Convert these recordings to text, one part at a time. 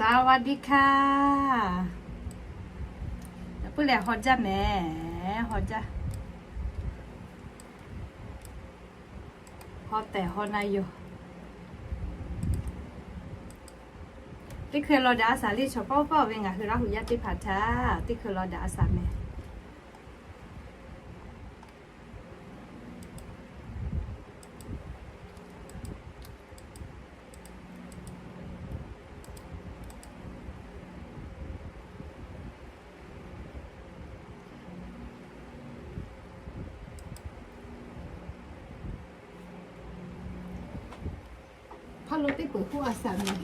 สวัสดีค่ะ Puiˉ leh haw jaˇ mehˍ, haw jaˇ, haw tehˬ haw na yoˬ. Teˇ hkui law daꞈ a shaˍ le, chaw paˆ paˆ ve ngaˬ hui Laˇ huˍ yaˇ teˇ hpaˍ htaꞈ teˇ hkui law daꞈ a shaˍ mehˍ. Hk'a lo teˇ peuˬ k'oˆ a shaˍ mehˍ.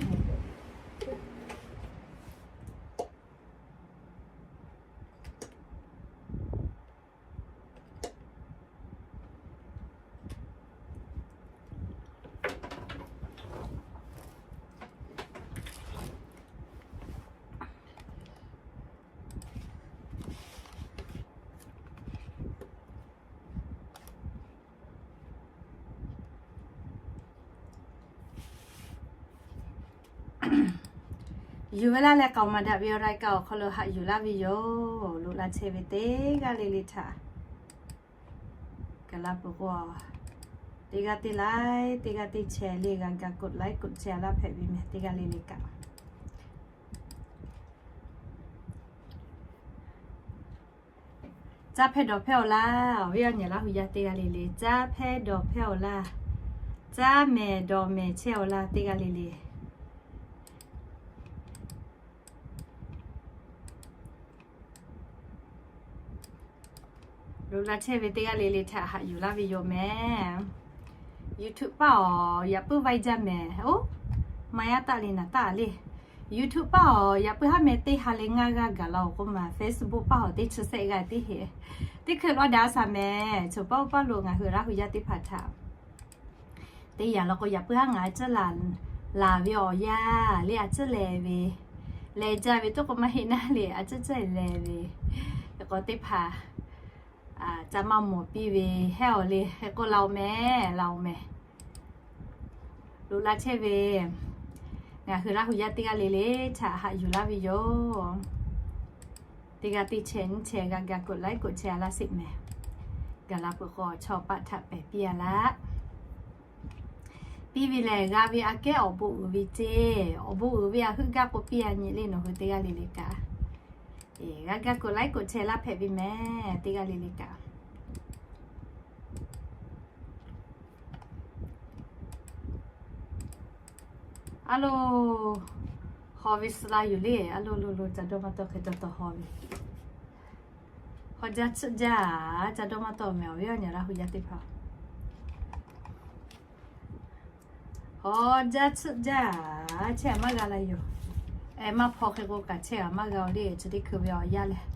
Yuˬ ve laˇ leh k'aoˍ maˍ daꞈ ve awˬ รายการ awˬ hk'aw lo haꞈ yuˬ laˇ ve yoˬ. Loꞈ la chehˇ ve teˇ g'aˇ le le htaꞈ kaꞈ la peuˬ k'o, teˇ g'aˇ teˇ like, teˇ g'aˇ teˇ share le g'a ga กดไลค์ กดแชร์ laˇ hpehꞈ ve mehˍ. Teˇ g'aˇ le le kaꞈ caˇ hpehˇ dawˬ hpehˇ awˬ laˇ. Awˬ viˉ awˬ nyi Laˇ huˍ yaˇ teˇ g'aˇ le le, caˇ hpehˇ dawˬ hpehˇ awˬ laˇ. Caˇ mehˍ dawˬ mehˍ chehˇ awˬ laˇ teˇ g'aˇ le le. Loꞈ la chehˇ ve teˇ g'aˇ le le htaꞈ haꞈ yuˬ laˇ ve yoˬ mehˍ. YouTube paˇ awˬ yaꞈ puiˉ vaiˇ jaˇ mehˍ. Oˇ, maˇ yaˇ taˆ le naˍ taˆ le. YouTube paˇ awˬ yaꞈ puiˉ haˉ meh teˇ ha leh ngaˇ g'aˇ gaˬ la awˬ k'oˆ ma, Facebook paˇ awˬ teˇ chi sehˆ g'aˇ teˇ heˆ. Teˇ hkui law daꞈ a shaˍ mehˍ. Chaw paˆ paˇ lo ngaˬ hui Laˇ huˍ yaˇ teˇ hpaˍ htaꞈ teˇ yanˇ law k'o, yaꞈ puiˉ haˉ ngaˬ a ciˉ laˬ ve awˬ yanˇ le, a ciˉ leh ve, leh jaˇ ve toˆ k'o maˇ heˆ naˉ le, a ciˉ ciˉ leh ve, k'o teˇ hpaˍ ca maˇ mawˬ piˇ ve hehˉ awˬ le, hk'e k'oˆ la oˬ mehˍ, la oˬ mehˍ. Loꞈ la chehˇ ve ngaˬ hui Laˇ huˍ yaˇ teˇ g'aˇ le le htaꞈ haꞈ yuˬ laˇ ve yoˬ. Teˇ g'aˇ teˇ share nyiˇ share g'a ga กดไลค์ กดแชร์ laˇ sheˍ mehˍ. Gaˬ la peuˬ k'o, chaw paˆ htaꞈ pehˬ piˇ a laˇ. Piˇ ve lehˬ, g'a ve aꞈ kehˉ awˬ bon uiˍ ve ceˇ. Awˬ bon uiˍ ve aꞈ heuˆ gaˇ k'o piˇ a nyi le, nawˬ hui teˇ g'aˇ le le kaꞈ g'a ga กดไลค์ กดแชร์ laˇ hpehꞈ ve mehˍ. Teˇ g'aˇ le le kaꞈ a lo, haw ve suh la yoˬ le. A lo lo lo, ca dawˇ maˇ tawˆ hk'e taw taw haw ve. Haw jaˇ tsuhˆ jaˇ, ca dawˇ maˇ tawˆ mehˍ. Awˬ viˉ awˬ nyi Laˇ huˍ yaˇ teˇ hpaˍ, haw jaˇ tsuhˆ jaˇ, chehˇ a maˇ g'a la yoˬ. Maˇ hpaw hk'e k'o kaꞈ chehˇ a maˇ g'a oˬ le. Chi teˇ hkui ve awˬ yanˇ lehˬ,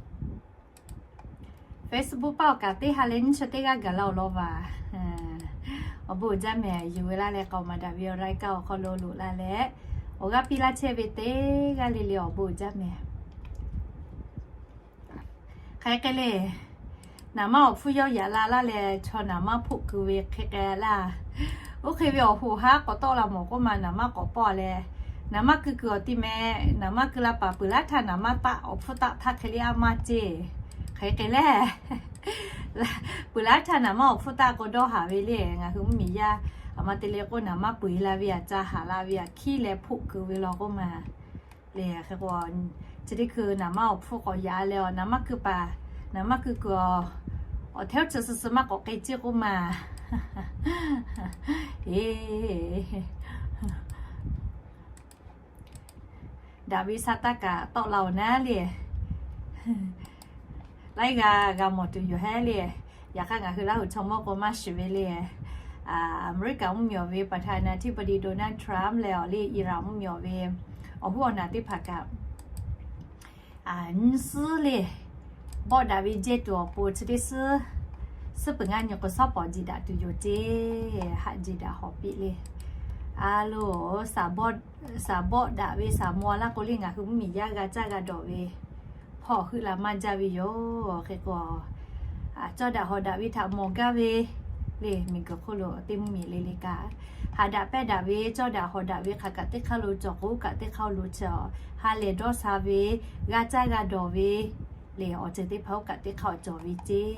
Facebook paˇ awˬ kaꞈ teˇ ha leh nyiˇ chi teˇ g'aˇ gaˬ la awˬ lawn vaˬ. Awˬ bon uiˍ jaˇ mehˍ. Yuˬ ve laˇ leh k'aoˍ maˍ daꞈ ve awˬ รายการ awˬ hk'aw lo loꞈ la leh, awˬ g'aˇ piˇ laˇ chehˇ ve teˇ g'aˇ le le awˬ bon uiˍ jaˇ mehˍ. Hk'e k'ai le, naˍ manˇ awˬ hpfuhˇ yawˇ yaꞈ la laˇ leh, chaw naˍ manˇ hpoˆ keu ve hk'e k'ai laˇ. Oˇ hk'e ve awˬ hoꞈ haˉ k'awꞈ tawˆ la mawˬ k'oˆ ma, naˍ manˇ k'awꞈ pawˆ leh, naˍ manˇ keu kuiˬ awˬ ti meh, naˍ manˇ keu la paˍ peuˬ laˇ htaˇ naˍ manˇ taˆ awˬ hpfuhˇ taˆ htaˇ hk'e le a maˇ ceˇ. Hk'e k'ai le, peuˬ laˇ htaˇ naˍ manˇ awˬ hpfuhˇ taˆ k'o dawˇ haˍ ve le. Ngaˬ hui mvuhˇmiˬ yaˇ aˬ ma te le k'o, naˍ manˇ peu eˬ la ve aꞈ, ca haˍ la ve aꞈ, hkiˉ leh hpoˆ keu ve law k'oˆ ma. Le hk'e k'o, chi teˇ hkui naˍ manˇ awˬ hpfuhˇ k'awꞈ yaꞈ leh, naˍ manˇ keu paˍ, naˍ manˇ keu kuiˬ awˬ, awˬ hteˇ chi suh suh maˇ k'awꞈ k'ai ceˇ k'oˆ ma. Eˬ, daꞈ ve sha taˇ kaꞈ tawˆ la awˬ naˉ le. Laiˉ g'aˇ g'a mawˬ tuˬ yoˬ hehˉ le. Yaꞈ hk'aˇ ngaˬ hui Laˇ huˍ chaw mawˇ k'o maˇ shiˍ ve le. Aˍmeˍriˆkaꞈ mvuhˇmiˬ awˬ ve ประธานาธิบดี Donald Trump leh awˬ le Iran mvuhˇmiˬ awˬ ve awˬ hoˉ awˬ naˬ teˇ hpaˍ kaꞈ nyiˇ suhˉ le bawˆ daꞈ ve jehˇ tuˬ awˬ pon chi teˇ suhˉ, suhˉ peuˬ ngaˇ nyi k'o shawˉ pawˍ jeˬ daꞈ tuˬ yoˬ ceˇ. Haꞈ jeˬ daꞈ hawˍ piˇ le. A lo, shaˍ bawˆ daꞈ ve shaˍ maw laˇ k'o le, ngaˬ hui mvuhˇmiˬ yaˇ g'a caˇ g'a dawˬ ve hpawˇ heuˆ la maˇ jaˇ ve yoˬ. Hk'e k'o, cawˇ daꞈ hawˍ daꞈ ve htaꞈ mawˬ gaˇ ve Le miˬguiˬ hk'oˆ lo teˇ mvuhˇmiˬ le le kaꞈ, haꞈ daꞈ pehnˇ daꞈ ve, cawˇ daꞈ hawˍ daꞈ ve hk'aˬ kaꞈ teˇ hk'aˇ lo cawˬ k'o, kaꞈ teˇ hk'aˇ lo chi a, ha lehˬ dawˇ sha ve, g'a caˇ g'a dawˬ ve, le awˬ ceuˬ teˇ hpaˍ oˇ kaꞈ teˇ hk'aˇ awˬ cawˬ ve ceˇ.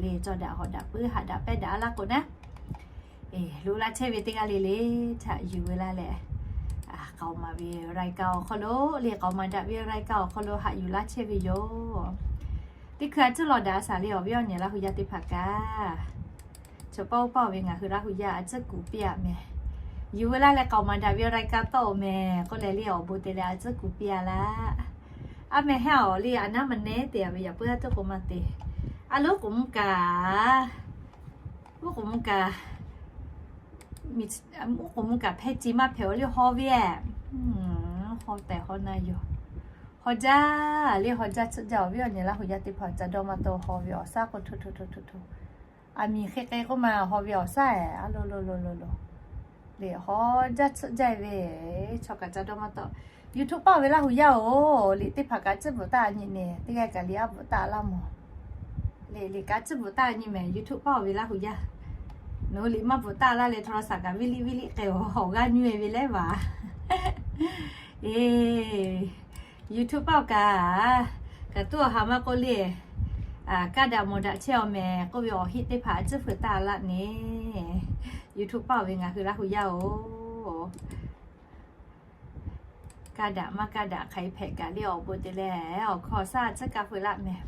Le cawˇ daꞈ hawˍ daꞈ puiˉ haꞈ daꞈ pehnˇ daꞈ laˇ k'o naˉ, loꞈ la chehˇ ve teˇ g'aˇ le le htaꞈ yuˬ ve laˇ leh, k'aoˍ maˍ ve รายการ awˬ hk'aw lo, le k'aoˍ maˍ daꞈ ve รายการ awˬ hk'aw lo haꞈ yuˬ laˇ chehˇ ve yoˬ. Teˇ hkui a ciˉ law daꞈ a shaˍ le awˬ viˉ awˬ nyi Laˇ hu yaˇ teˇ hpaˍ kaꞈ, chaw paˇ oˇ paˇ ve ngaˬ hui Laˇ hu yaˇ a ciˉ kuˬ piˇ a mehˍ. Yuˬ ve laˇ leh k'aoˍ maˍ daꞈ ve รายการ tawˆ-oˬ mehˍ k'oˆ leh le awˬ bon te leh a ciˉ kuˬ piˇ a laˇ. A mehˍ hehˉ awˬ le a naˉ ma nehˉ te a ve yaꞈ puiˉ a tuˉ k'o maˇ te. A loˉ k'oˍ mvuhˇ kaꞈ, oˉ k'oˍ mvuhˇ kaꞈ, oˉ k'oˍ mvuhˇ kaꞈ hpehˇ ce maˇ hpehꞈ awˬ le haw ve, haw tehˬ haw na yoˬ. Haw jaˇ le haw jaˇ tsuhˆ jaˇ awˬ viˉ awˬ nyi Laˇ hu yaˇ teˇ hpaˍ ca dawˇ maˇ taw haw ve awˬ shaˉ k'o hto hto hto hto hto. A miˬ hk'e k'ai k'oˆ ma haw ve awˬ shaˉ-ehˍ a lo lo lo lo lo. Liꞈ haw jaˇ tsuhˆ jaˇ ve, chaw kaꞈ ca dawˇ maˇ taw. YouTube paˆ ve Laˇ hu yaˇ-oˬ, liꞈ teˇ hpaˍ kaꞈ ciˉ bvuhꞈ taˇ nyi mehˍ, teˇ g'aˇ kaꞈ liꞈ a bvuhꞈ taˇ laˇ mawˬ. Liꞈ liꞈ kaꞈ ciˉ bvuhꞈ taˇ nyi mehˍ, YouTube paˆ ve Laˇ hu yaˇ. Nawˬ hui liꞈ maˇ bvuhꞈ taˇ laˇ leh โทรศัพท์ kaꞈ viˉ liˆ viˉ liˆ k'ai awˬ g'aˇ nyi e ve leh vaˬ. Eˬ, YouTube paˆ kaꞈ, kaꞈ tuˉ awˬ ha maˇ k'oˆ le, kaˇ daꞈ mawˬ daꞈ chehˇ awˬ mehˍ k'oˆ ve awˬ heˆ teˇ hpaˍ a ciˉ hpeuꞈ taˇ laˇ ne. YouTube paˆ ve ngaˬ hui Laˇ hu yaˇ-oˬ, kaˇ daꞈ maˇ kaˇ daꞈ hk'aˬ hpehꞈ kaꞈ le awˬ bon te leh awˬ hkawˇ awˬ shaˉ a ciˉ kaˇ hpeuꞈ laˇ mehˍ.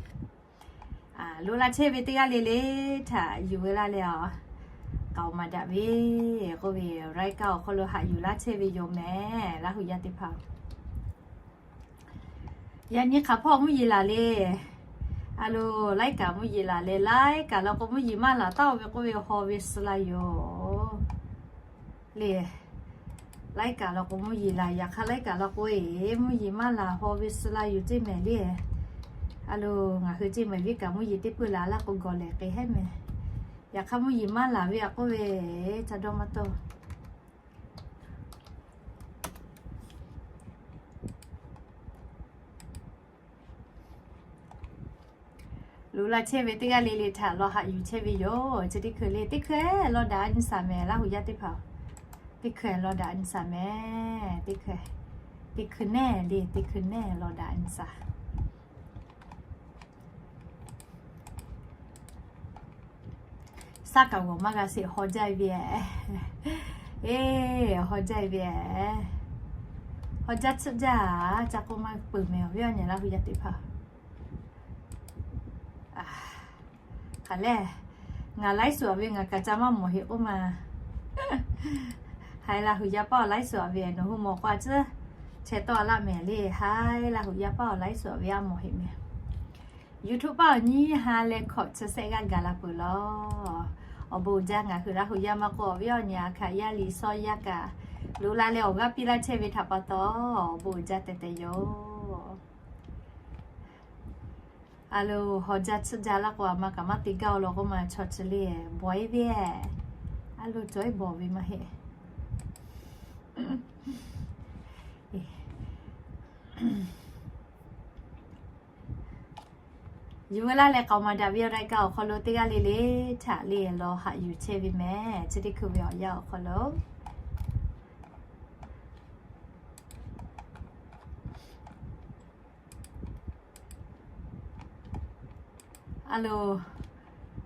Loꞈ la chehˇ ve teˇ g'aˇ le le htaꞈ yuˬ ve laˇ leh a, k'aoˍ maˍ daꞈ ve k'oˆ ve รายการ awˬ hk'aw lo haꞈ yuˬ laˇ chehˇ ve yoˬ mehˍ Laˇ hu yaˇ teˇ hpaˍ. Yaꞈ nyi hk'aˬ hpawˇ mvuhˇ yeˬ laˬ le. A lo, laiˉ kaꞈ mvuhˇ yeˬ laˬ le, laiˉ kaꞈ law k'o mvuhˇ yeˬ maˇ laˬ taˉ-oˬ ve k'oˆ ve haw ve suh la yoˬ. Le, laiˉ kaꞈ law k'o mvuhˇ yeˬ laˬ, yaꞈ hk'aˇ laiˉ kaꞈ law k'o eˬ mvuhˇ yeˬ maˇ laˬ haw ve suh la yoˬ ceˇ mehˍ le. A lo, ngaˬ hui ceˇ mehˍ viˉ kaꞈ mvuhˇ yeˬ teˇ peuˇ laˬ laˇ k'o gawˬ lehˬ k'e hehˉ mehˍ. Yaꞈ hk'aˇ mvuhˇ yeˬ maˇ laˬ ve a k'oˆ ve, ca dawˇ maˇ taw. Loꞈ la chehˇ ve teˇ g'aˇ le le htaꞈ law haꞈ yuˬ chehˇ ve yoˬ. Chi teˇ hkui le teˇ hkui law daꞈ a nyi shaˍ mehˍ Laˇ hu yaˇ teˇ hpaˍ. Teˇ hkui law daꞈ a nyi shaˍ mehˍ. Teˇ hkui, teˇ hkui nehˇ le teˇ hkui nehˇ law daꞈ a nyi shaˍ. Shaˉ kaꞈ g'awˬ maˇ g'a sheˍ, haw jaˇ ve. Eˬ, haw jaˇ ve. Haw jaˇ tsuhˆ jaˇ, ca k'oˆ maˇ peuˬ mehˍ awˬ viˉ awˬ nyi Laˇ hu yaˇ teˇ hpaˍ. Hk'aˬ lehˬ, ngaˬ laiˉ suhˍ ve ngaˬ kaꞈ ca maˇ mawˬ heˆ k'oˆ ma. Haiˉ Laˇ hu yaˇ paˆ awˬ laiˉ suhˍ ve nawˬ hui mawˬ k'o a ciˉ chehˇ tawˆ laˇ mehˍ le. Haiˉ Laˇ hu yaˇ paˆ awˬ laiˉ suhˍ ve a mawˬ heˆ mehˍ. YouTube paˆ awˬ nyiˇ ha leh hkawꞈ chi sehˆ g'aˇ gaˬ la peuˬ law. Awˬ bon uiˍ jaˇ ngaˬ hui Laˇ hu yaˇ maˇ k'oˆ awˬ viˉ awˬ nyi a hkaꞈ yaˇ liꞈ shawˉ yaˇ kaꞈ, loꞈ la leh awˬ g'aˇ piˇ laˇ chehˇ ve htaꞈ pa taw, awˬ bon uiˍ jaˇ tehꞈ tehꞈ yoˬ. A lo, haw jaˇ tsuhˆ jaˇ laˇ k'o a ma kaꞈ maˇ te gaˇ-oˬ law k'oˆ ma chaw chi le, bawˬ e ve. A lo, cawˬ e bawˬ ve maˇ heˆ. Yuˬ ve laˇ leh k'aoˍ maˍ daꞈ ve รายการ awˬ hk'aw lo teˇ g'aˇ le le htaꞈ le law haꞈ yuˬ chehˇ ve mehˍ. Chi teˇ hkui ve awˬ yanˇ awˬ hk'aw lo a lo,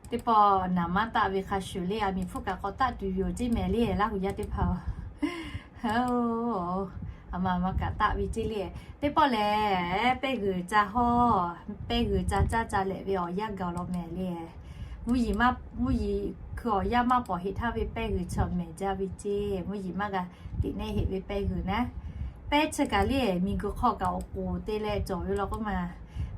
teˇ pawˆ naˍ manˇ taˆ ve hk'a shuˍ le, aˬ miˍ hpfuhˇ kaꞈ k'awꞈ taˆ tuˬ yoˬ ceˇ mehˍ le Laˇ hu yaˇ teˇ hpaˍ-oˬ. A ma ma kaꞈ taˆ ve ceˇ le. Teˇ pawˆ lehˬ, pehˇ g'uiˬ ca hawˇ, pehˇ g'uiˬ ca caˇ ca lehꞈ ve awˬ yanˇ gaˬ law mehˍ le. Mvuhˇ yeˬ, mvuhˇ yeˬ hkui awˬ yanˇ maˇ pawˍ heꞈ htaˇ ve pehˇ g'uiˬ chi awˬ mehˍ jaˇ ve ceˇ. Mvuhˇ yeˬ maˇ g'a tiꞈ nehˇ heꞈ ve pehˇ g'uiˬ naˉ, pehˇ chi kaꞈ le miˬ guiˬ hk'aw kaꞈ awˬ k'oˍ te leh cawˬ ve law k'oˆ ma.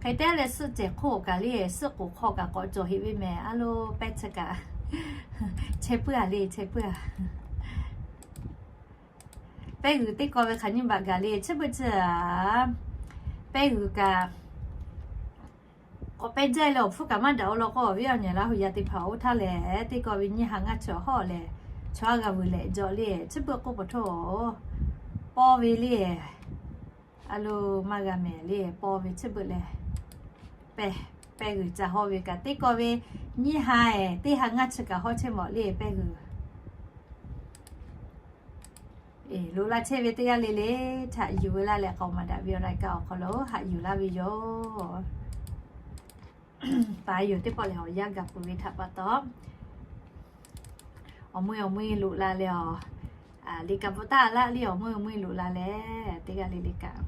Hk'e te leh suhˆ cehˬ hk'oˆ kaꞈ le suhˆ k'oˍ hk'aw kaꞈ k'awꞈ cawˬ heꞈ ve mehˍ. A lo, pehˇ chi kaꞈ chehˇ puiˉ a le, chehˇ puiˉ a. Pehˇ g'uiˬ teˇ kaw ve hk'aˬ nyiˇ baꞈ gaˬ le, chi beuꞈ chi a, pehˇ g'uiˬ kaꞈ k'awꞈ pehˇ jaˇ leh awˬ hpfuhˇ kaꞈ maˇ daꞈ-oˬ law k'o, awˬ viˉ awˬ nyi Laˇ hu yaˇ teˇ hpaˍ oˇ htaˇ lehˬ, teˇ kaw ve nyiˇ ha ngaˇ chi awˬ hawˉ lehˬ, chaw a g'a vuiˬ lehꞈ jaw le, chi beuꞈ k'oˆ pa htawˇ, pawˇ ve le. A lo, maˇ g'a mehˍ le, pawˇ ve chi beuꞈ leh pehˇ pehˇ g'uiˬ ca hawˇ ve kaꞈ teˇ kawˆ ve nyiˇ ha, teˇ ha ngaˇ chi kaꞈ hawˇ chehˇ mawˬ le pehˇ g'uiˬ. Loꞈ la chehˇ ve teˇ g'aˇ le le htaꞈ yuˬ veu laˇ leh k'aoˍ maˍ daꞈ ve awˬ laiˉ kaˆ awˬ hk'aw lo haꞈ yuˬ laˇ ve yoˬ. Paˍ yoˬ teˇ pawˆ lehˬ awˬ yanˇ gaˬ peuˬ ve htaꞈ pa taw, awˬ meuˇ awˬ meuˇ loꞈ la leh awˬ, liꞈ kaꞈ bvuhꞈ taˉ laˇ le awˬ meuˇ awˬ meuˇ loꞈ la leh teˇ g'aˇ le le kaꞈ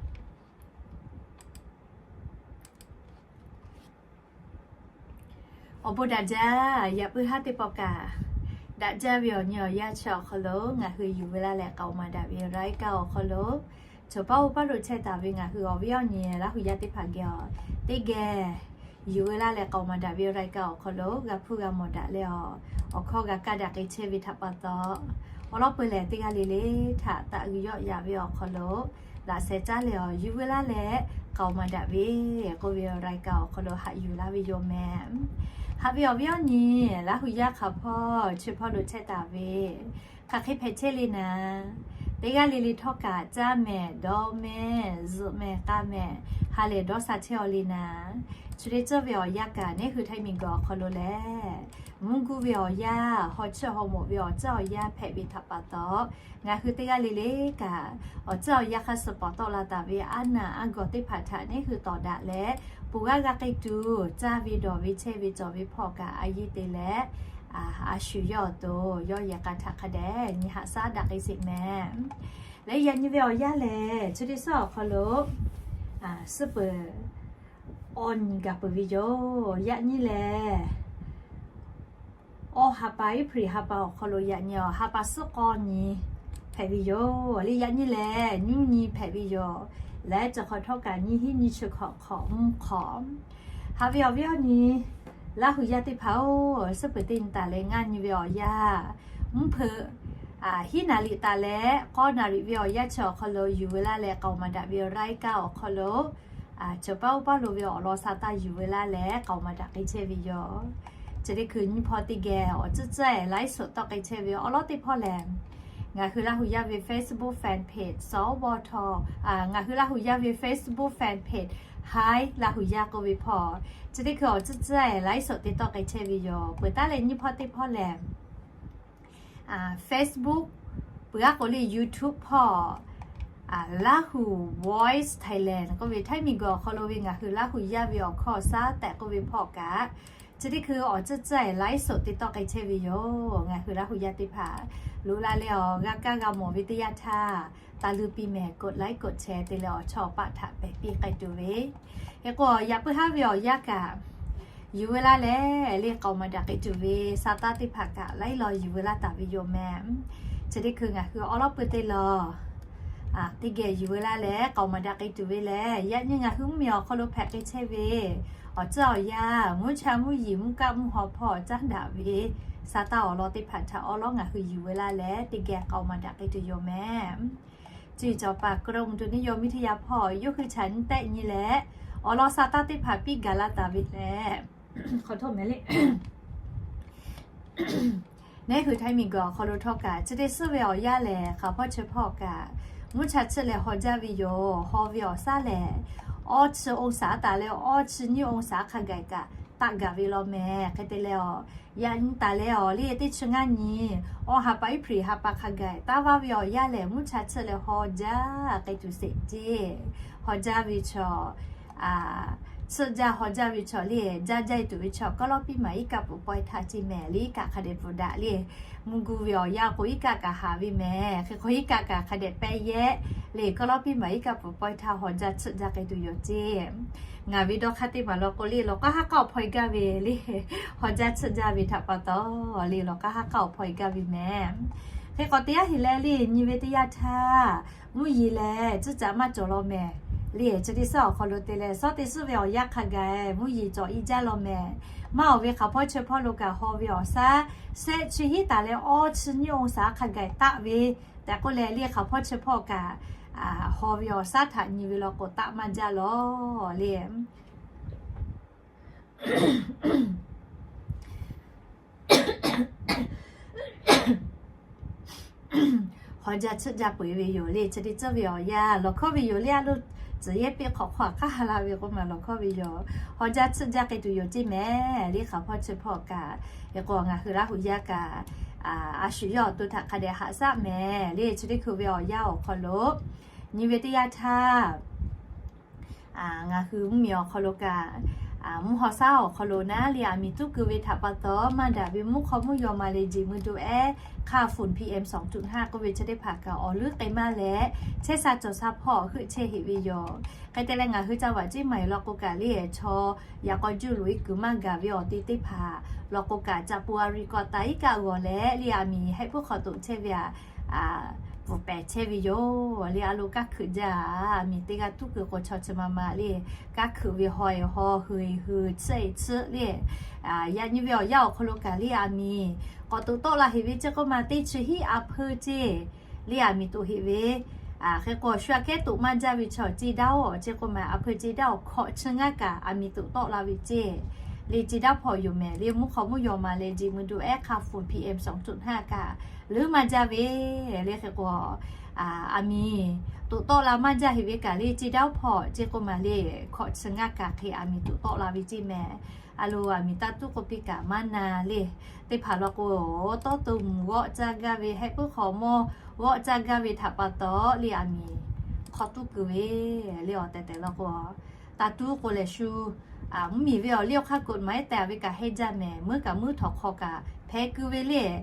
awˬ bon daꞈ jaˇ. Yaꞈ puiˉ haˉ teˇ pawˆ kaꞈ daꞈ jaˇ ve awˬ nyi awˬ yanˇ chi awˬ hk'aw lo ngaˬ hui yuˬ veu laˇ leh k'aoˍ maˍ daꞈ ve awˬ laiˉ kaˆ awˬ hk'aw lo, chaw paˉ oˇ paˉ lo chehˇ taˍ ve ngaˬ hui awˬ viˉ awˬ nyi Laˇ hu yaˇ teˇ hpaˍ geh awˬ teˇ geh yuˬ veu laˇ leh k'aoˍ maˍ daꞈ ve awˬ laiˉ kaˆ awˬ hk'aw lo g'a hpuˇ g'a mawˬ daꞈ leh awˬ, awˬ hkawˇ g'a kaˇ daꞈ k'ai chehˇ ve htaꞈ pa taw, awˬ lawn peuˬ lehˬ teˇ g'aˇ le le htaꞈ taꞈ g'uiˬ yawˆ yaꞈ ve awˬ hk'aw lo laꞈ sheh caˉ leh awˬ yuˬ veu laˇ leh k'aoˍ maˍ daꞈ ve k'oˆ ve awˬ laiˉ kaˆ awˬ hk'aw lo haꞈ yuˬ laˇ ve yoˬ mehˍ. Haꞈ ve awˬ viˉ awˬ nyi Laˇ hu yaˇ hk'aˬ hpawˇ chi hpawˇ lo chehˇ taˍ ve, hk'aˬ hk'e hpehꞈ chehˇ le naˍ, teˇ g'aˇ le le htawˇ kaꞈ caˇ mehˍ dawˇ mehˍ zuhꞈ mehˍ k'a mehˍ ha lehˬ dawˇ sha chehˇ aw le naˍ, chi le tcuhˇ ve awˬ yanˇ kaꞈ neˉ hui Htaiˇ miˬ guiˬ awˬ hk'aw lo lehˬ, mvuhˇ guˇ ve awˬ yanˇ, haw chiˇ haw mawꞈ ve awˬ tcuhˇ awˬ yanˇ hpehꞈ ve htaꞈ pa taw, ngaˬ hui teˇ g'aˇ le le kaꞈ awˬ tcuhˇ awˬ yanˇ hk'a suh pawˍ tawˆ la taˍ ve aˉ naˬ aˉ gawˬ teˇ hpaˍ htaꞈ neˉ hui tawˍ daꞈ leh, ponˬ g'aˇ g'a k'ai tuˬ caˇ ve dawˬ ve chehˇ ve cawˬ ve hpawˇ kaꞈ a yiˇ te leh, a shu yawˇ awˬ to yawˇ yehˬ k'a htaꞈ hk'a dehꞈ nyi haꞈ shaˉ daꞈ k'ai sheˍ mehˍ. Leh yaꞈ nyi ve awˬ yanˇ lehˬ chi teˇ suhˉ awˬ hk'aw lo suhˉ peuˬ awˬ nyi gaˬ peuˬ ve yoˬ. Yaꞈ nyi lehˬ, awˬ ha pa April ha pa awˬ hk'aw lo yaꞈ nyi awˬ ha pa suhˉ k'awˇ nyi hpehꞈ ve yoˬ. Leh yaꞈ nyi lehˬ, nyiˇ nyi hpehꞈ ve yoˬ. Leh cawˬ hk'awꞈ htawˇ kaꞈ nyiˇ hinˉ nyiˇ chi hk'awꞈ hk'awꞈ mvuhˇ hk'awꞈ haꞈ ve awˬ viˉ awˬ nyi Laˇ hu yaˇ teˇ hpaˍ-oˬ, suhˉ peuˬ teˇ nyi taˍ leh ngaˇ nyi ve awˬ yanˇ, mvuhˇ hpeuꞈ hiˉ naˍ riˍ taˍ leh k'awˇ naˍ riˍ ve awˬ yanˇ chi awˬ hk'aw lo yuˬ veu laˇ leh k'aoˍ maˍ daꞈ ve awˬ laiˉ kaˆ awˬ hk'aw lo, chaw paˉ oˇ paˉ lo ve awˬ lawn sa taˇ yuˬ veu laˇ leh k'aoˍ maˍ daꞈ k'ai chehˇ ve yoˬ. Chi teˇ hkui nyiˇ hpawˇ teˇ geh awˬ tcuhˉ tcuhˉ ehˍ laiˉ suhˍ tawˆ k'ai chehˇ ve awˬ lawn teˇ hpawˇ lehˬ, ngaˬ hui Laˇ hu yaˇ ve Facebook fan page sawˉ bawˇ htawˇ, ngaˬ hui Laˇ hu yaˇ ve Facebook fan page Hi Laˇ hu yaˇ k'oˆ ve hpawˇ, chi teˇ hkui awˬ tcuhˉ tcuhˉ ehˍ laiˉ suhˍ te tawˆ k'ai chehˇ ve yoˬ. Peuˬ taˉ leh nyiˇ hpawˇ teˇ hpawˇ lehˬ, Facebook peuˬ aˉ k'o le YouTube hpawˇ, Lahu Voice Thailand k'oˆ ve Htaiˇ miˬ guiˬ awˬ hk'aw lo ve ngaˬ hui Laˇ hu yaˇ ve awˬ hkawˇ awˬ shaˉ tehꞈ k'oˆ ve hpawˇ kaꞈ, chi teˇ hkui awˬ tcuhˉ tcuhˉ ehˍ laiˉ suhˍ te tawˆ k'ai chehˇ ve yoˬ. Ngaˬ hui Laˇ hu yaˇ teˇ hpaˍ loꞈ la leh awˬ g'a kaˇ g'a mawˬ ve teˇ yanˇ htaˇ, taˇ luˇ piˇ mehˍ กดไลค์ กดแชร์ te leh awˬ chawˇ awˬ paˆ htaꞈ pehˬ piˇ k'ai tuˬ ve. Hk'e k'o yaꞈ puiˉ haˉ ve awˬ yanˇ kaꞈ yuˬ veu laˇ leh le k'aoˍ maˍ daꞈ k'ai tuˬ ve sa taˇ teˇ hpaˍ kaꞈ laiˉ law yuˬ veu laˇ taˍ ve yoˬ mehˍ. Chi teˇ hkui ngaˬ hui awˬ lawn peuˬ te law teˇ geh yuˬ veu laˇ leh k'aoˍ maˍ daꞈ k'ai tuˬ ve lehˬ, yaꞈ nyi ngaˬ hui mvuhˇ miˬ awˬ hk'aw lo hpehꞈ k'ai chehˇ ve awˬ tcuhˉ awˬ yanˇ, mvuhˇ cha mvuhˇ yeˬ mvuhˇ kaˆ mvuhˇ haw hpawˇ caˉ daꞈ ve sa taˇ awˬ lawn teˇ hpaˍ htaꞈ awˬ lawn ngaˬ hui yuˬ veu laˇ leh teˇ geh k'aoˍ maˍ daꞈ k'ai tuˬ yoˬ mehˍ. Chi cawˬ paˍ กรมอุตุนิยมวิทยา hpawˇ yawˇ hui chaꞈ nyi tehˆ nyi leh awˬ lawn sa taˇ teˇ hpaˍ piˇ gaˬ la taˍ ve lehˬ, neˉ hui Htaiˇ miˬ guiˬ awˬ hk'aw lo htawˇ kaꞈ chi teˇ suhˉ ve awˬ yanˇ lehˬ hk'aˬ hpawˇ chi hpawˇ kaꞈ mvuhˇ cha chiˆ leh haw jaˇ ve yoˬ. Haw ve awˬ shaˉ lehˬ, awˇ chi องศา taˍ leh awˇ chi nyiˇ องศา hk'a gaˬ kaꞈ taˆ gaˬ ve law mehˍ. Hk'e te leh awˬ, yaꞈ nyi taˍ leh awˬ le teˇ chi ngaˇ nyi awˇ ha pa April ha pa hk'a gaˬ taˇ vaˇ ve awˬ yanˇ lehˬ, mvuhˇ cha chiˆ leh haw jaˇ k'ai tuˬ sheˍ ceˇ. Haw jaˇ ve chaw, chiˆ jaˇ haw jaˇ ve chaw le, jaˇ jaˇ e tuˬ ve chaw kawˇ lawˇ piˇ maˍ iˉ kaˆ pfuhˍ pawehˇ htaˇ ceˇ mehˍ le, iˉ kaˆ hk'a dehꞈ bvuhꞈ daꞈ le. Mvuhˇ gu ve awˬ yanˇ k'o iˉ kaˆ kaꞈ haˍ ve mehˍ. Hk'e k'o iˉ kaˆ kaꞈ hk'a dehꞈ pehˇ yehˇ le, kawˇ lawˇ piˇ maˍ iˉ kaˆ pfuhˍ pawehˇ htaˇ haw jaˇ chiˆ jaˇ k'ai tuˬ yoˬ ceˇ. Ngaˬ ve dawˇ hk'aˇ teˇ maˬ law k'o le, lawˬ k'aˉ haˉ k'aˉ awˬ hpawˇ e gaˇ ve le, haw jaˇ chiˆ jaˇ ve htaꞈ pa taw le, lawˬ k'aˉ haˉ k'aˉ awˬ hpawˇ e gaˇ ve mehˍ. Hk'e k'o teˇ yanˇ heˍ leh le nyi ve teˇ yanˇ htaˇ, mvuhˇ yeˬ lehˬ tcuhˉ caꞈ maˇ cawˬ law mehˍ le. Chi teˇ suhˉ awˬ hk'aw lo te leh, suhˉ teˇ suhˉ ve awˬ yanˇ hk'a gaˬ mvuhˇ yeˬ cawˬ iˉ jaˇ law mehˍ. Maˇ awˬ ve hk'aˬ hpawˇ chi hpawˇ lo kaꞈ haw ve awˬ shaˉ shehˆ chi hiˉ taˍ leh awˇ chi nyiˇ องศา hk'a gaˬ taˆ ve tehꞈ k'oˆ leh le, hk'aˬ hpawˇ chi hpawˇ kaꞈ haw ve awˬ shaˉ htaꞈ nyi ve law k'o taˆ maˇ jaˇ law le. Haw jaˇ chiˆ jaˇ peu eˬ ve yoˬ le. Chi teˇ tcuhˉ ve awˬ yanˇ lawˬ hkawˇ ve yoˬ le, a loˇ tcuhˬ yehˇ piˇ hk'awꞈ hk'aw kaˇ ha la ve k'oˆ ma lawˬ hkawˇ ve yoˬ. Haw jaˇ tsuhˆ jaˇ k'ai tuˬ yoˬ ceˇ mehˍ. Liˇ hk'aˬ hpawˇ chi hpawˇ kaꞈ, hk'e k'o ngaˬ hui Laˇ huˍ yaˇ kaꞈ, a shu yawˇ awˬ to htaꞈ hk'a dehꞈ haꞈ shaˉ mehˍ. Liˇ chi teˇ hkui ve awˬ yanˇ awˬ hk'aw lo nyi ve teˇ yanˇ htaˇ, ngaˬ hui mvuhˇmiˬ awˬ hk'aw lo kaꞈ, mvuhˇ haw shaˉ awˬ hk'aw lo naˉ liˇ aˬ miˍ tuˉ keu ve htaꞈ pa taw, maˇ daꞈ ve mvuhˇ hk'aw mvuhˇ yaw ma le jeꞈ mui do ehˉ, carbon P M sawˬ tuꞈ ha k'oˆ ve chi teˇ hpaˍ kaꞈ awˬ leuˉ k'ai maˇ leh, chehˇ sha cawˬ sha hpawˇ heuˆ chehˇ heꞈ ve yoˬ. Hk'e te leh ngaˬ hui ca vaꞈ ceˇ maˬ eˬ law k'o kaꞈ liˇ chaw yaꞈ k'aw juˇ loꞈ e kuiˬ maˇ gaˬ ve awˬ te teˇ hpaˍ law k'o kaꞈ, caꞈ pu a ri k'awꞈ taˍ iˉ kaˆ g'awˬ leh liˇ aˬ miˍ hehˆ puiˉ hk'aw toꞈ chehˇ ve a, pfuhˍ pehˍ chehˇ ve yoˬ. Liˇ a lo kaˇ hkeuꞈ jaˇ, aˬ miˍ teˇ g'aˇ tuˉ keu k'o chaw chi ma ma liˇ kaˇ hkeuꞈ ve haw e haw, hui e hui, tsuhˆ e tsuhˆ liˇ. Yaꞈ nyi ve awˬ yanˇ awˬ hk'aw lo kaꞈ liˇ aˬ miˍ k'awꞈ toꞈ tawˆ la heꞈ ve ceˇ k'oˆ ma, teˇ chi hiˆ a hpeu ceˇ liˇ aˬ miˍ toꞈ heꞈ ve. Hk'e k'o shu aꞈ kehˉ toꞈ maˇ jaˇ ve chaw ceˇ daˇ oˬ ceˇ k'oˆ ma, a hpeu ceˇ daˇ oˬ hkawꞈ chi ngaˇ kaꞈ aˬ miˍ toꞈ tawˆ la ve ceˇ. Liˇ ceˇ daˇ hpawˇ yoˬ mehˍ. Liˇ mvuhˇ hk'aw mvuhˇ yaw ma leh jeꞈ mui do ehˉ carbon P M sawˬ tuꞈ ha kaꞈ leuˉ maˇ jaˇ ve. Liˇ hk'e k'o aˬ miˍ toꞈ tawˆ la maˇ jaˇ heꞈ ve kaꞈ liˇ ceˇ daˇ hpawˇ ceˇ k'oˆ ma liˇ hkawꞈ chi ngaˇ kaꞈ hk'e aˬ miˍ toꞈ tawˆ la ve ceˇ mehˍ. A lo aˬ miˍ taˇ tuˉ k'oˆ piˇ kaꞈ maˇ na liˇ. Teˇ hpaˍ law k'o, tawˇ to mvuhˬ g'awˆ caˇ gaˇ ve, hehˆ puiˉ hk'aw mawˇ g'awˆ caˇ gaˇ ve htaꞈ pa taw liˇ aˬ miˍ hk'aw tuˉ keu ve. Liˇ awˬ tehˬ tehˬ law k'o, taˇ tuˉ k'o lehˬ shu mvuhˇmiˬ ve awˬ liˇ awˬ hk'aˇ k'oꞈ maˍ ehˉ tehꞈ ve kaꞈ hehnˇ jaˇ mehˍ. Meuˉ kaꞈ meuˉ htawnˍ hk'aw kaꞈ hpeh keu ve liˇ.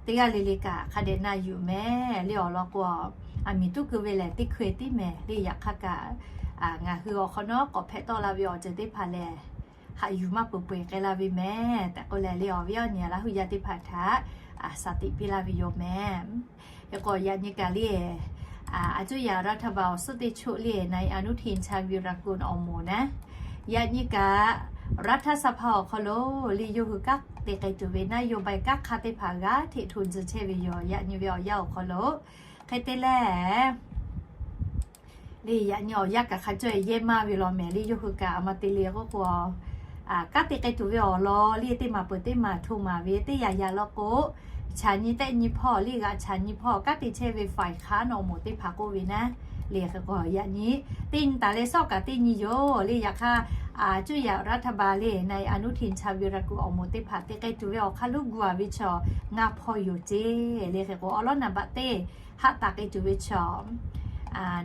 Teˇ g'aˇ le le kaꞈ hk'a dehꞈ na yuˬ mehˍ. Liˇ awˬ lawn k'o, aˬ miˍ tuˉ keu ve lehˬ teˇ hkui tiˉ mehˍ. Liˇ yaꞈ hk'aˇ kaꞈ ngaˬ hui awˬ hk'awꞈ nawˉ k'awꞈ hpehꞈ tawˆ la ve awˬ ceuˬ teˇ hpaˍ lehˬ, haꞈ yuˬ maˇ peuˬ peuˬ eˬ k'ai la ve mehˍ tehꞈ k'oˆ leh, liˇ awˬ viˉ awˬ nyi Laˇ huˍ yaˇ teˇ hpaˍ htaꞈ a shaˍ tiꞈ piˇ laˇ ve yoˬ mehˍ. Hk'e k'o yaꞈ nyi kaꞈ liˇ, a cuˇ yaꞈ รัฐบาล awˬ suhˉ teˇ choˆ liˇ นายอนุทิน ชาญวีรกูล awˬ moˍ naˉ, yaꞈ nyi kaꞈ รัฐสภา awˬ hk'aw lo liˇ yawˇ hui kanˉ te k'ai tuˬ ve นโยบาย kanˉ hk'a teˇ hpaˍ g'a hteꞈ hto tcuh chehˇ ve yoˬ. Yaꞈ nyi ve awˬ yanˇ awˬ hk'aw lo hk'e te leh, liˇ yaꞈ nyi awˬ yanˇ kaꞈ hk'a cawˇ yehˇ maˇ ve law mehˍ. Liˇ yawˇ hui kaꞈ a ma te le k'oˆ k'o, kanˉ te k'ai tuˬ ve awˬ lawn liˇ teˇ maˬ peuˬ teˇ maˬ hto maˍ ve teˇ yanˇ yanˇ law k'o, chaꞈ nyi tehˆ nyi hpawˇ liˇ g'aꞈ chaꞈ nyi hpawˇ kanˉ te chehˇ ve ฝ่ายค้าน awˬ moˍ teˇ hpaˍ k'oˆ ve naˉ, liˇ hk'e k'o yaꞈ nyi teˇ nyi taˍ leh sawˉ kaꞈ teˇ nyi yoˬ. Liˇ yaꞈ hk'aˇ a cuˇ yaꞈ รัฐบาล liˇ นายอนุทิน ชาญวีรกูล awˬ moˍ teˇ hpaˍ te k'ai tuˬ ve awˬ hk'aˇ luˉ gu a ve chaw ngaˇ hpawˇ yoˬ ceˇ. Liˇ hk'e k'o awˬ lawn naˍ baꞈ teˇ haˆ taˍ k'ai tuˬ ve chaw,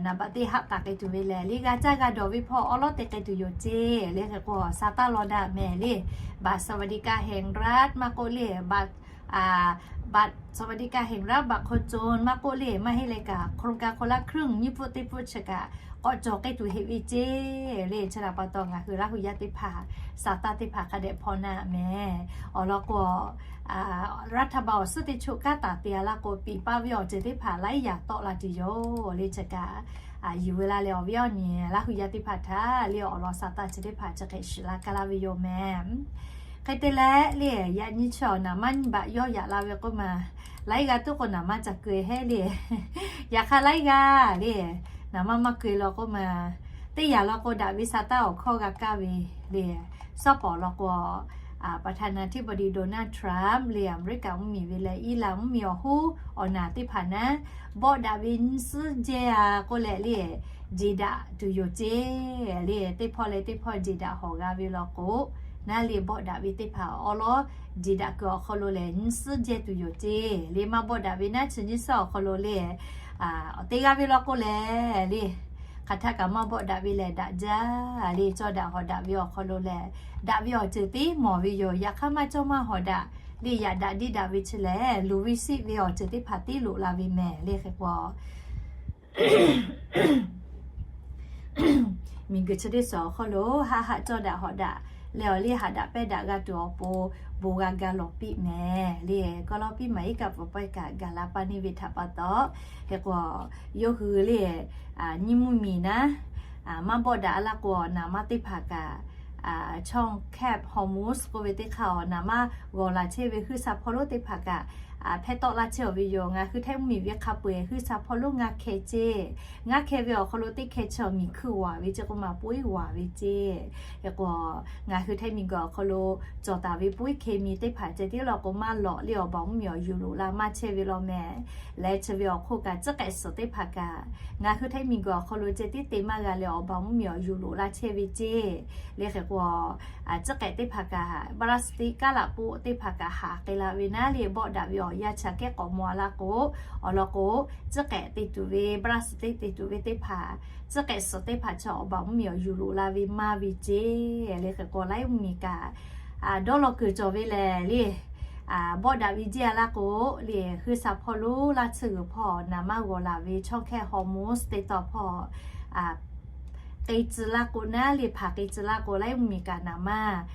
naˍ baꞈ teˇ haˆ taˍ k'ai tuˬ ve lehˬ, liˇ g'a caˇ g'a dawˬ ve hpawˇ awˬ lawn te k'ai tuˬ yoˬ ceˇ. Liˇ hk'e k'o saˍ taˇ law daꞈ mehˍ liˇ, บัตรสวัสดิการแห่งรัฐ maˇ k'oˆ liˇ, บัตรสวัสดิการแห่งรัฐ บัตรคนจน maˇ k'oˆ liˇ, maˇ heˆ leh kaꞈ โครงการคนละครึ่ง nyiˇ pfuhˆ teˇ pfuhˆ chi kaꞈ k'awꞈ cawˬ k'ai tuˬ heꞈ ve ceˇ. Liˇ chi htaꞈ pa taw ngaˬ hui Laˇ huˍ yaˇ teˇ hpaˍ saˍ taˇ teˇ hpaˍ hk'a dehꞈ hpawˇ naˆ mehˍ. Awˬ lawn k'o, รัฐบาล awˬ suhˉ teˇ choˆ kanˉ taˍ te a laˇ k'o, piˍ paˇ ve awˬ ceuˬ teˇ hpaˍ laiˉ yaꞈ tawˆ la tuˬ yoˬ. Liˇ chi kaꞈ yuˬ ve la leh awˬ viˉ awˬ nyi Laˇ huˍ yaˇ teˇ hpaˍ htaꞈ liˇ awˬ lawn saˍ taˇ chi teˇ hpaˍ chi hk'e shiˍ la kaˇ laˇ ve yoˬ mehˍ. Hk'e te leh liˇ yaꞈ nyi chi awˬ naˍ maˇ nyi baꞈ yawˇ yaꞈ la ve k'oˆ ma, laiˉ g'aˇ tuˉ k'o naˍ maˇ ca keu-e heˆ liˇ. Yaꞈ hk'aˇ laiˉ g'aˇ liˇ naˍ maˇ maˇ keu-e law k'oˆ ma, teˇ yanˇ law k'o daꞈ ve saˍ taˇ awˬ hkawˇ g'a kaˇ ve liˇ. Sawˉ pawˍ law k'o, ประธานาธิบดี Donald Trump liˇ Aˍmeˍriˆkaˍ mvuhˇmiˬ ve leh Iˉlaˬ mvuhˇmiˬ awˬ hoˉ awˬ naˍ teˇ hpaˍ naˉ, bawˆ daꞈ ve nyiˇ suhˉ jehˇ a k'oˆ leh liˇ, jeˬ daꞈ tuˬ yoˬ ceˇ. Liˇ teˇ hpawˇ leh teˇ hpawˇ jeˬ daꞈ hawˍ g'a ve law k'o, naˉ liˇ bawˆ daꞈ ve teˇ hpaˍ awˬ lawn jeˬ daꞈ kuiˬ awˬ hk'aw lo lehˬ nyiˇ suhˉ jehˇ tuˬ yoˬ ceˇ. Liˇ maˇ bawˆ daꞈ ve naˉ chi nyiˇ suhˉ awˬ hk'aw lo liˇ, te g'a ve law k'o lehˬ liˇ, hk'aˬ htaˇ kaꞈ maˇ bawˆ daꞈ ve lehˬ daꞈ jaˇ. Liˇ cawˇ daꞈ hawˍ daꞈ ve awˬ hk'aw lo lehˬ, daꞈ ve awˬ ceuˬ teˇ mawˬ ve yoˬ. Yaꞈ hk'aˇ maˇ cawˇ maˇ hawˍ daꞈ liˇ, yaꞈ daꞈ diˇ daꞈ ve chi lehˬ, luˬ ve siˆ ve awˬ ceuˬ teˇ hpaˍ tiˉ loꞈ la ve mehˍ. Liˇ hk'e k'o miˬguiˬ chi teˇ suhˍ awˬ hk'aw lo haˆ haˆ cawˇ daꞈ hawˍ daꞈ leh awˬ liˇ haꞈ daꞈ pehˇ daꞈ g'a tuˬ awˬ pon bon g'a ga lawˬ piˇ mehˍ. Liˇ kawˇ lawˇ piˇ maˍ iˉ kaˆ pfuhˍ pawehˇ kaꞈ gaˬ la paˇ neˇ ve htaꞈ pa taw, hk'e k'o yawˇ hui liˇ nyiˇ mvuhˇmiˬ naˉ maˇ bawˆ daꞈ a laˇ k'o, naˍ maˇ teˇ hpaˍ kaꞈ ช่องแคบฮอร์มุซ k'oˆ ve teˇ hk'aˇ awˬ naˍ maˇ g'awˬ laˬ chehˇ ve heuˆ sha hpawˇ lonˉ teˇ hpaˍ kaꞈ hpehˇ tawˆ laˇ chehˇ-oˬ ve yoˬ. Ngaˬ hui Htaiˇ mvuhˇmiˬ ve hk'a peu-eˬ hui sha hpawˇ lonˉ ngaˇ hkeh ceˇ. Ngaˇ hkeh ve awˬ hk'aw lo teˇ hkeh chi miˬ hkui waˍ ve ceˇ k'o maˇ poiˉ waˍ ve ceˇ. Hk'e k'o, ngaˬ hui Htaiˇ miˬguiˬ awˬ hk'aw lo cawˬ taˍ ve poiˉ hkeh miˬ teˇ hpaˍ ceh tiˉ law k'o maˇ lawꞈ le awˬ baˬ mvuhˇmiˬ awˬ yuˬ loꞈ la maˇ chehˇ ve law mehˍ. Leh chi ve awˬ hk'oˆ kaꞈ, tcuhˉ k'ehꞈ suhˍ teˇ hpaˍ kaꞈ, ngaˬ hui Htaiˇ miˬguiˬ awˬ hk'aw lo ceh tiˉ te maˇ g'a leh awˬ baˬ mvuhˇmiˬ awˬ yuˬ loꞈ la chehˇ ve ceˇ. Le hk'e k'o, tcuhˉ k'ehꞈ teˇ hpaˍ kaꞈ, Brazil teˇ kaˉ laꞈ poˆ teˇ hpaˍ kaꞈ haꞈ k'ai la ve naˉ le, bawˆ daꞈ ve awˬ yanˇ chi aꞈ kehˉ k'awꞈ maw-a laˇ k'o, awˬ lawn k'o, tcuhˉ k'ehꞈ te tuˬ ve Brazil teˇ te tuˬ ve teˇ hpaˍ, tcuhˉ k'ehꞈ suhˍ teˇ hpaˍ chi awˬ baˬ mvuhˇmiˬ awˬ yuˬ loꞈ la ve maˇ ve ceˇ. Le hk'e k'o, Htaiˇ mvuhˇmiˬ kaꞈ dawˇ law kuiˬ cawˬ ve lehˬ le, bawˆ daꞈ ve jiˇ-a laˇ k'o, le hui sha hpawˇ lonˉ laˇ tsuhˇ g'uiˬ hpawˇ naˍ maˇ g'awˬ laˬ ve chaw hkehˇ Hormuz teˇ taw hpawˇ k'ai tcuh laˇ k'o naˉ le, hpanˍ k'ai tcuh laˇ k'o, Htaiˇ mvuhˇmiˬ kaꞈ naˍ maˇ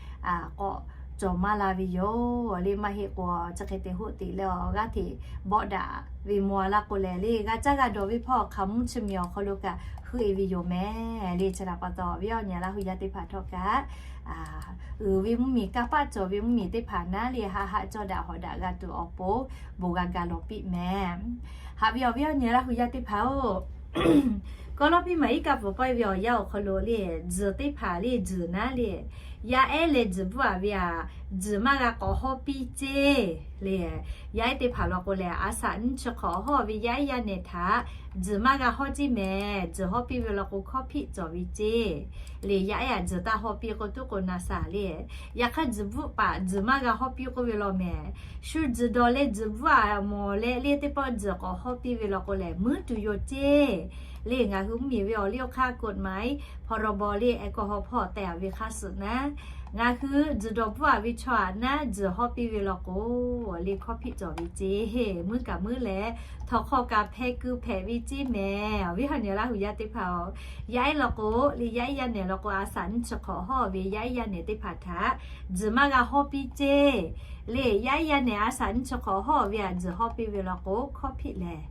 k'awꞈ cawˬ maˇ la ve yoˬ. Le maˇ heˆ k'o, chi hk'e te hoˆ teꞈ leh awˬ g'aˇ hteꞈ bawˆ daꞈ ve maw-a laˇ k'o lehˬ le, g'a caˇ g'a dawˬ ve hpawˇ hk'aˬ mvuhˇ chi miˬ awˬ hk'aw lo kaꞈ heuˆ-e ve yoˬ mehˍ. Le chi htaꞈ pa taw, awˬ viˉ awˬ nyi Laˇ hu yaˇ teˇ hpaˍ htawˇ kaꞈ, uiˍ ve mvuhˇmiˬ, kanˇ paˆ cawˬ ve mvuhˇmiˬ teˇ hpaˍ naˉ le, haˆ haˆ cawˇ daꞈ hawˍ daꞈ g'a tuˬ awˬ pon bon g'a ga lawˬ piˇ mehˍ. Haꞈ ve awˬ viˉ awˬ nyi Laˇ hu yaˇ teˇ hpaˍ-oˬ, Kawˇlawˇpiˇ maˍ iˉ kaˆ pfuhˍ pawehˇ ve awˬ yanˇ awˬ hk'aw lo le, tzuhˬ teˇ hpaˍ le, tzuhˬ naˉ le, yaˇ ehˉ leh tzuhˬ bvuhˆ-a ve aꞈ, tzuhˬ maˇ g'a k'awꞈ hawˇ piˇ ceˇ. Le, yaˇ ehˉ teˇ hpaˍ law k'o lehˬ, a shaꞈ nyiˇ chi hk'awꞈ hawˇ ve yaˇ ehˉ yaˇ nehˬ htaꞈ tzuhˬ maˇ g'a hawˇ ceˇ mehˍ. Tzuhˬ hawˇ piˇ ve law k'o, hkawˇ hpiˆ cawˬ ve ceˇ. Le, yaˇ ehˉ aꞈ tzuhˬ taˇ hawˇ piˇ k'o, tuˉ k'o na shaˍ le. Yaꞈ hk'aˇ, tzuhˬ bvuhˆ paˍ tzuhˬ maˇ g'a hawˇ piˇ k'oˆ ve law mehˍ. Shu tzuhˬ dawˬ leh tzuhˬ bvuhˆ-a mawˬ leh le, teˇ pawˆ tzuhˬ k'awꞈ hawˇ piˇ ve law k'o lehˬ, muiˉ tuˬ yoˬ ceˇ. Le, ngaˬ hui mvuhˇmiˬ ve awˬ liˇ awˬ hk'aˇ กฎหมาย พรบ le, แอลกอฮอล์ hpawˇ tehꞈ-a ve hk'a suhˍ naˉ, ngaˬ hui tzuhˬ dawˬ bvuhˆ-a ve chaw aꞈ naˉ tzuhˬ hawˇ piˇ ve law k'o, le hkawˇ hpiˆ cawˬ ve ceˇ. Muiˉ kaꞈ muiˉ leh, htawnˍ hk'aw kaꞈ hpeh keu hpehꞈ ve ceˇ mehˍ. Awˬ viˉ awˬ nyi Laˇ hu yaˇ teˇ hpaˍ-oˬ, yaˇ ehˉ law k'o le, yaˇ ehˉ yaˇ nehˬ law k'o, a shaꞈ nyiˇ chi hk'awꞈ hawˇ ve yaˇ ehˉ yaˇ nehˬ teˇ hpaˍ htaꞈ tzuhˬ maˇ g'a hawˇ piˇ ceˇ. Le, yaˇ ehˉ yaˇ nehˬ a shaꞈ nyiˇ chi hk'awꞈ hawˇ ve aꞈ tzuhˬ hawˇ piˇ ve law k'o, hkawˇ hpiˆ lehˬ,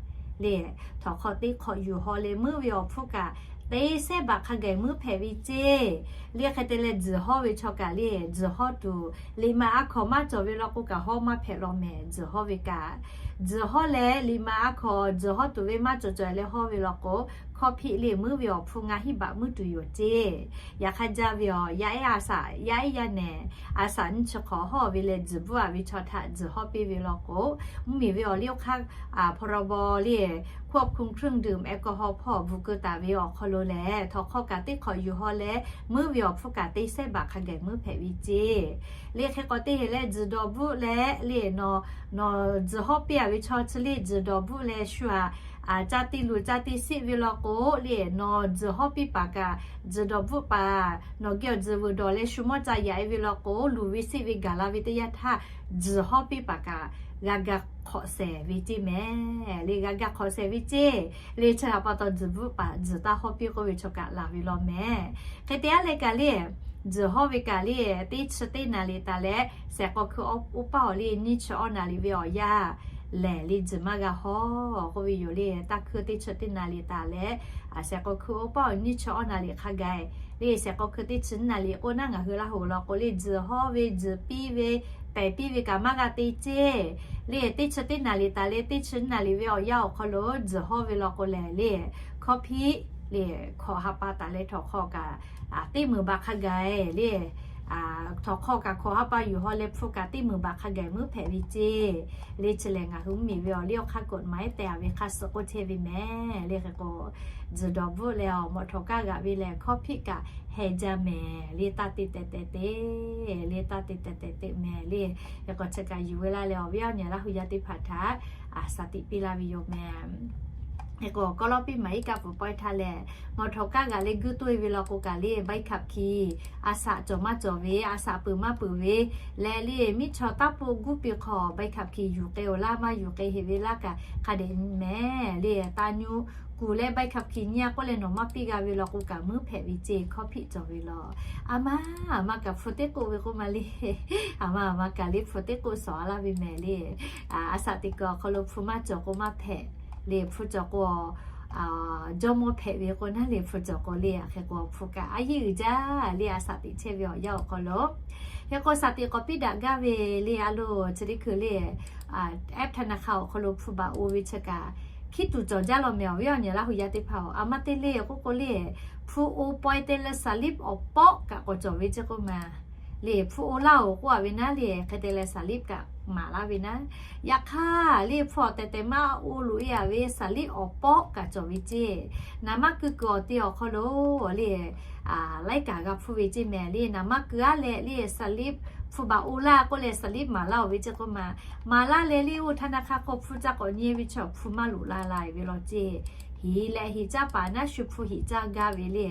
le, htawnˍ hk'aw teˇ hk'awꞈ yuˬ haw leh muiˉ ve awˬ hpfuhˇ kaꞈ, teˇ sehˉ baꞈ hk'a gaˬ muiˉ hpehꞈ ve ceˇ. Le hk'e te leh, tzuhˬ hawˇ ve chaw kaꞈ le, tzuhˬ hawˇ tuˬ liꞈ ma a hkawnˍ maˇ cawˬ ve law k'o kaꞈ, hawˇ maˇ hpehꞈ law mehˍ. Tzuhˬ hawˇ ve kaꞈ, tzuhˬ hawˇ leh liꞈ ma a hkawnˍ tzuhˬ hawˇ tuˬ ve maˇ cawˬ cawˬ leh hawˇ ve law k'o, hkawˇ hpiˆ le muiˉ ve awˬ hpfuhˇ ngaˇ hinˉ baꞈ muiˉ tuˬ yoˬ ceˇ. Yaꞈ hk'aˇ, jaˇ ve awˬ yaˇ ehˉ a shaꞈ, yaˇ ehˉ yaˇ nehˬ a shaꞈ nyiˇ chi hk'awꞈ hawˇ ve leh tzuhˬ bvuhˆ-a ve chaw htaꞈ tzuhˬ hawˇ piˇ ve law k'o, mvuhˇmiˬ ve awˬ liˇ awˬ hk'aˇ พรบ le, ควบคุมเครื่องดื่มแอลกอฮอล์ hpawˇ bvuhꞈ keu taˍ ve awˬ hk'aw lo lehˬ, htawnˍ hk'aw kaꞈ teˇ hk'awꞈ yuˬ haw leh muiˉ ve awˬ hpfuhˇ kaꞈ teˇ sehˉ baꞈ hk'a gaˬ muiˉ hpehꞈ ve ceˇ. Le hk'e k'o, teˇ heˍ leh tzuhˬ dawˬ bvuhˆ leh le, nawˬ, nawˬ tzuhˬ hawˇ piˇ-a ve chaw chi le tzuhˬ dawˬ bvuhˆ leh shu aꞈ, caˇ te luˬ caˇ te siˆ ve law k'o le, nawˬ tzuhˬ hawˇ piˇ paˍ kaꞈ, tzuhˬ dawˬ bvuhˆ paˍ, nawˬ geh awˬ tzuhˬ vuiˬ dawˬ leh shu mawˇ ca yaꞈ-e ve law k'o, luˬ ve siˆ ve gaˬ la ve teˇ yanˇ htaˇ, tzuhˬ hawˇ piˇ paˍ kaꞈ g'a ga hk'awꞈ shehˍ ve ceˇ mehˍ. Le g'a ga hk'awꞈ shehˍ ve ceˇ. Le chi htaꞈ pa taw, tzuhˬ bvuhˆ paˍ tzuhˬ taˇ hawˇ piˇ k'oˆ ve chaw kaꞈ laˬ ve law mehˍ. Hk'e te-a leh kaꞈ le, tzuhˬ hawˇ ve kaꞈ le, teˇ chi teˇ naˍ riˍ taˍ leh, shehˍ k'aw hkui oˇ paˇ awˬ le nyiˇ chi awˇ naˍ riˍ ve awˬ yanˇ lehˬ le, tzuhˬ maˇ g'a hawˇ k'oˆ ve yoˬ le. Taˇ hkui teˇ chi teˇ naˍ riˍ taˍ leh, shehˍ k'aw hkui oˇ paˇ awˬ nyiˇ chi awˇ naˍ riˍ hk'a gaˬ le, shehˍ k'aw hkui teˇ chi naˍ riˍ k'o naˉ, ngaˬ hui Laˇ huˍ law k'o le, tzuhˬ hawˇ ve, tzuhˬ piˇ ve, pehˬ piˇ ve kaꞈ maˇ g'a te ceˇ. Le teˇ chi teˇ naˍ riˍ taˍ leh teˇ chi naˍ riˍ ve awˬ yanˇ awˬ hk'aw lo tzuhˬ hawˇ ve law k'o lehˬ le, hkawˇ hpiˆ le, hkawꞈ ha pa taˍ leh htawnˍ hk'aw kaꞈ teˇ meunˍ baˬ hk'a gaˬ le, htawnˍ hk'aw kaꞈ hkawꞈ ha pa yuˬ haw leh hpu kaꞈ teˇ meunˍ baˬ hk'a gaˬ muiˉ hpehꞈ ve ceˇ. Le chi lehˬ, ngaˬ hui mvuhˇmiˬ ve awˬ liˇ awˬ hk'aˇ กฎหมาย tehꞈ-a ve hk'a suhˍ k'oˆ chehˇ ve mehˍ. Le hk'e k'o, tzuhˬ dawˬ bvuhˆ leh awˬ mawꞈ htawnˍ kaˇ g'aꞈ ve lehˬ, hkawˇ hpiˆ kaꞈ heh jaˇ mehˍ. Le taˇ te tehꞈ tehꞈ te, le taˇ te tehꞈ tehꞈ te mehˍ le. Hk'e k'o, chi kaꞈ yuˬ ve laˇ leh awˬ viˉ awˬ nyi Laˇ huˍ yaˇ teˇ hpaˍ htaꞈ a shaꞈ tiꞈ piˇ laˇ ve yoˬ mehˍ. Hk'e k'o, Kawˇlawˇpiˇ maˍ iˉ kaˆ pfuhˍ pawehˇ htaˇ lehˬ, mawꞈ htawnˍ kaˇ g'aꞈ leh guˇ toˇ-e ve law k'o kaꞈ le, ใบขับขี่ a shaꞈ cawˬ maˇ cawˬ ve, a shaꞈ peuˬ maˇ peuˬ ve lehˬ le, miˉ chaw taˇ poˆ guˇ piˇ hk'aw ใบขับขี่ yuˬ k'ai-oˬ laˇ maˇ yuˬ k'ai heꞈ ve laˇ kaꞈ hk'a dehꞈ mehˍ le. Taˇ nyu kuˬ leh ใบขับขี่ nyi-a k'oˆ leh nawˬ maˇ piˇ g'a ve law k'o kaꞈ muiˉ hpehꞈ ve ceˇ, hkawˇ hpiˆ cawˬ ve law. A ma, a ma kaꞈ hpu teˇ k'oˆ ve k'oˆ ma le. A ma, a ma kaꞈ le hpu teˇ k'oˆ shawˍ-a laˇ ve mehˍ le. A shaꞈ teꞈ kuiˬ awˬ hk'aw lo hpu maˇ cawˬ k'o maˇ hpehꞈ le, hpu cawˬ k'o, jawˇmawˇ hpehꞈ ve k'o naˉ le, hpu cawˬ k'o le, hk'e k'o hpu kaꞈ a yiˇ uiˍ jaˇ le, a shaꞈ teꞈ chehˇ ve awˬ yanˇ awˬ hk'aw lo, hk'e k'o shaꞈ teꞈ k'awꞈ piˇ daꞈ gaˇ ve le, a lo chi teˇ hkui le, app ธนาคาร awˬ hk'aw lo hpu baꞈ oˇ ve chi kaꞈ hkiˉ tuˬ cawˬ jaˇ law mehˍ. Awˬ viˉ awˬ nyi Laˇ hu yaˇ teˇ hpaˍ-oˬ, a ma te le k'oˆ k'o le, hpu oˇ pawehˇ te leh shaˍ liˉ awˬ pawˆ kaꞈ k'awꞈ cawˬ ve ceˇ k'oˆ ma le, hpu oˇ laˇ-oˬ k'oˆ a ve naˉ le, hk'e te leh shaˍ liˉ kaꞈ maˍ laˇ ve naˉ. Yaꞈ hk'aˇ le, hpu awˬ tehˬ tehˬ maˇ oˇ loꞈ e a ve shaˍ liˉ awˬ pawˆ kaꞈ cawˬ ve ceˇ. Naˍ manˇ keu kuiˬ awˬ te awˬ hk'aw lo le, laiˉ kaꞈ g'a hpuˇ ve ceˇ mehˍ le. Naˍ manˇ keu aˉ leh le shaˍ liˉ hpu baꞈ oˇ laˇ k'oˆ leh shaˍ liˉ maˍ laˇ-oˬ ve ceˇ k'oˆ ma. Maˍ laˇ leh le, oˇ ธนาคาร hk'aw hpu caˇ k'awꞈ nyi ve chaw hpu maˇ loꞈ la la ve law ceˇ. Hiˍ leh hiˍ caˇ paˍ naˉ shu hpu hiˍ caˇ gaˇ ve le,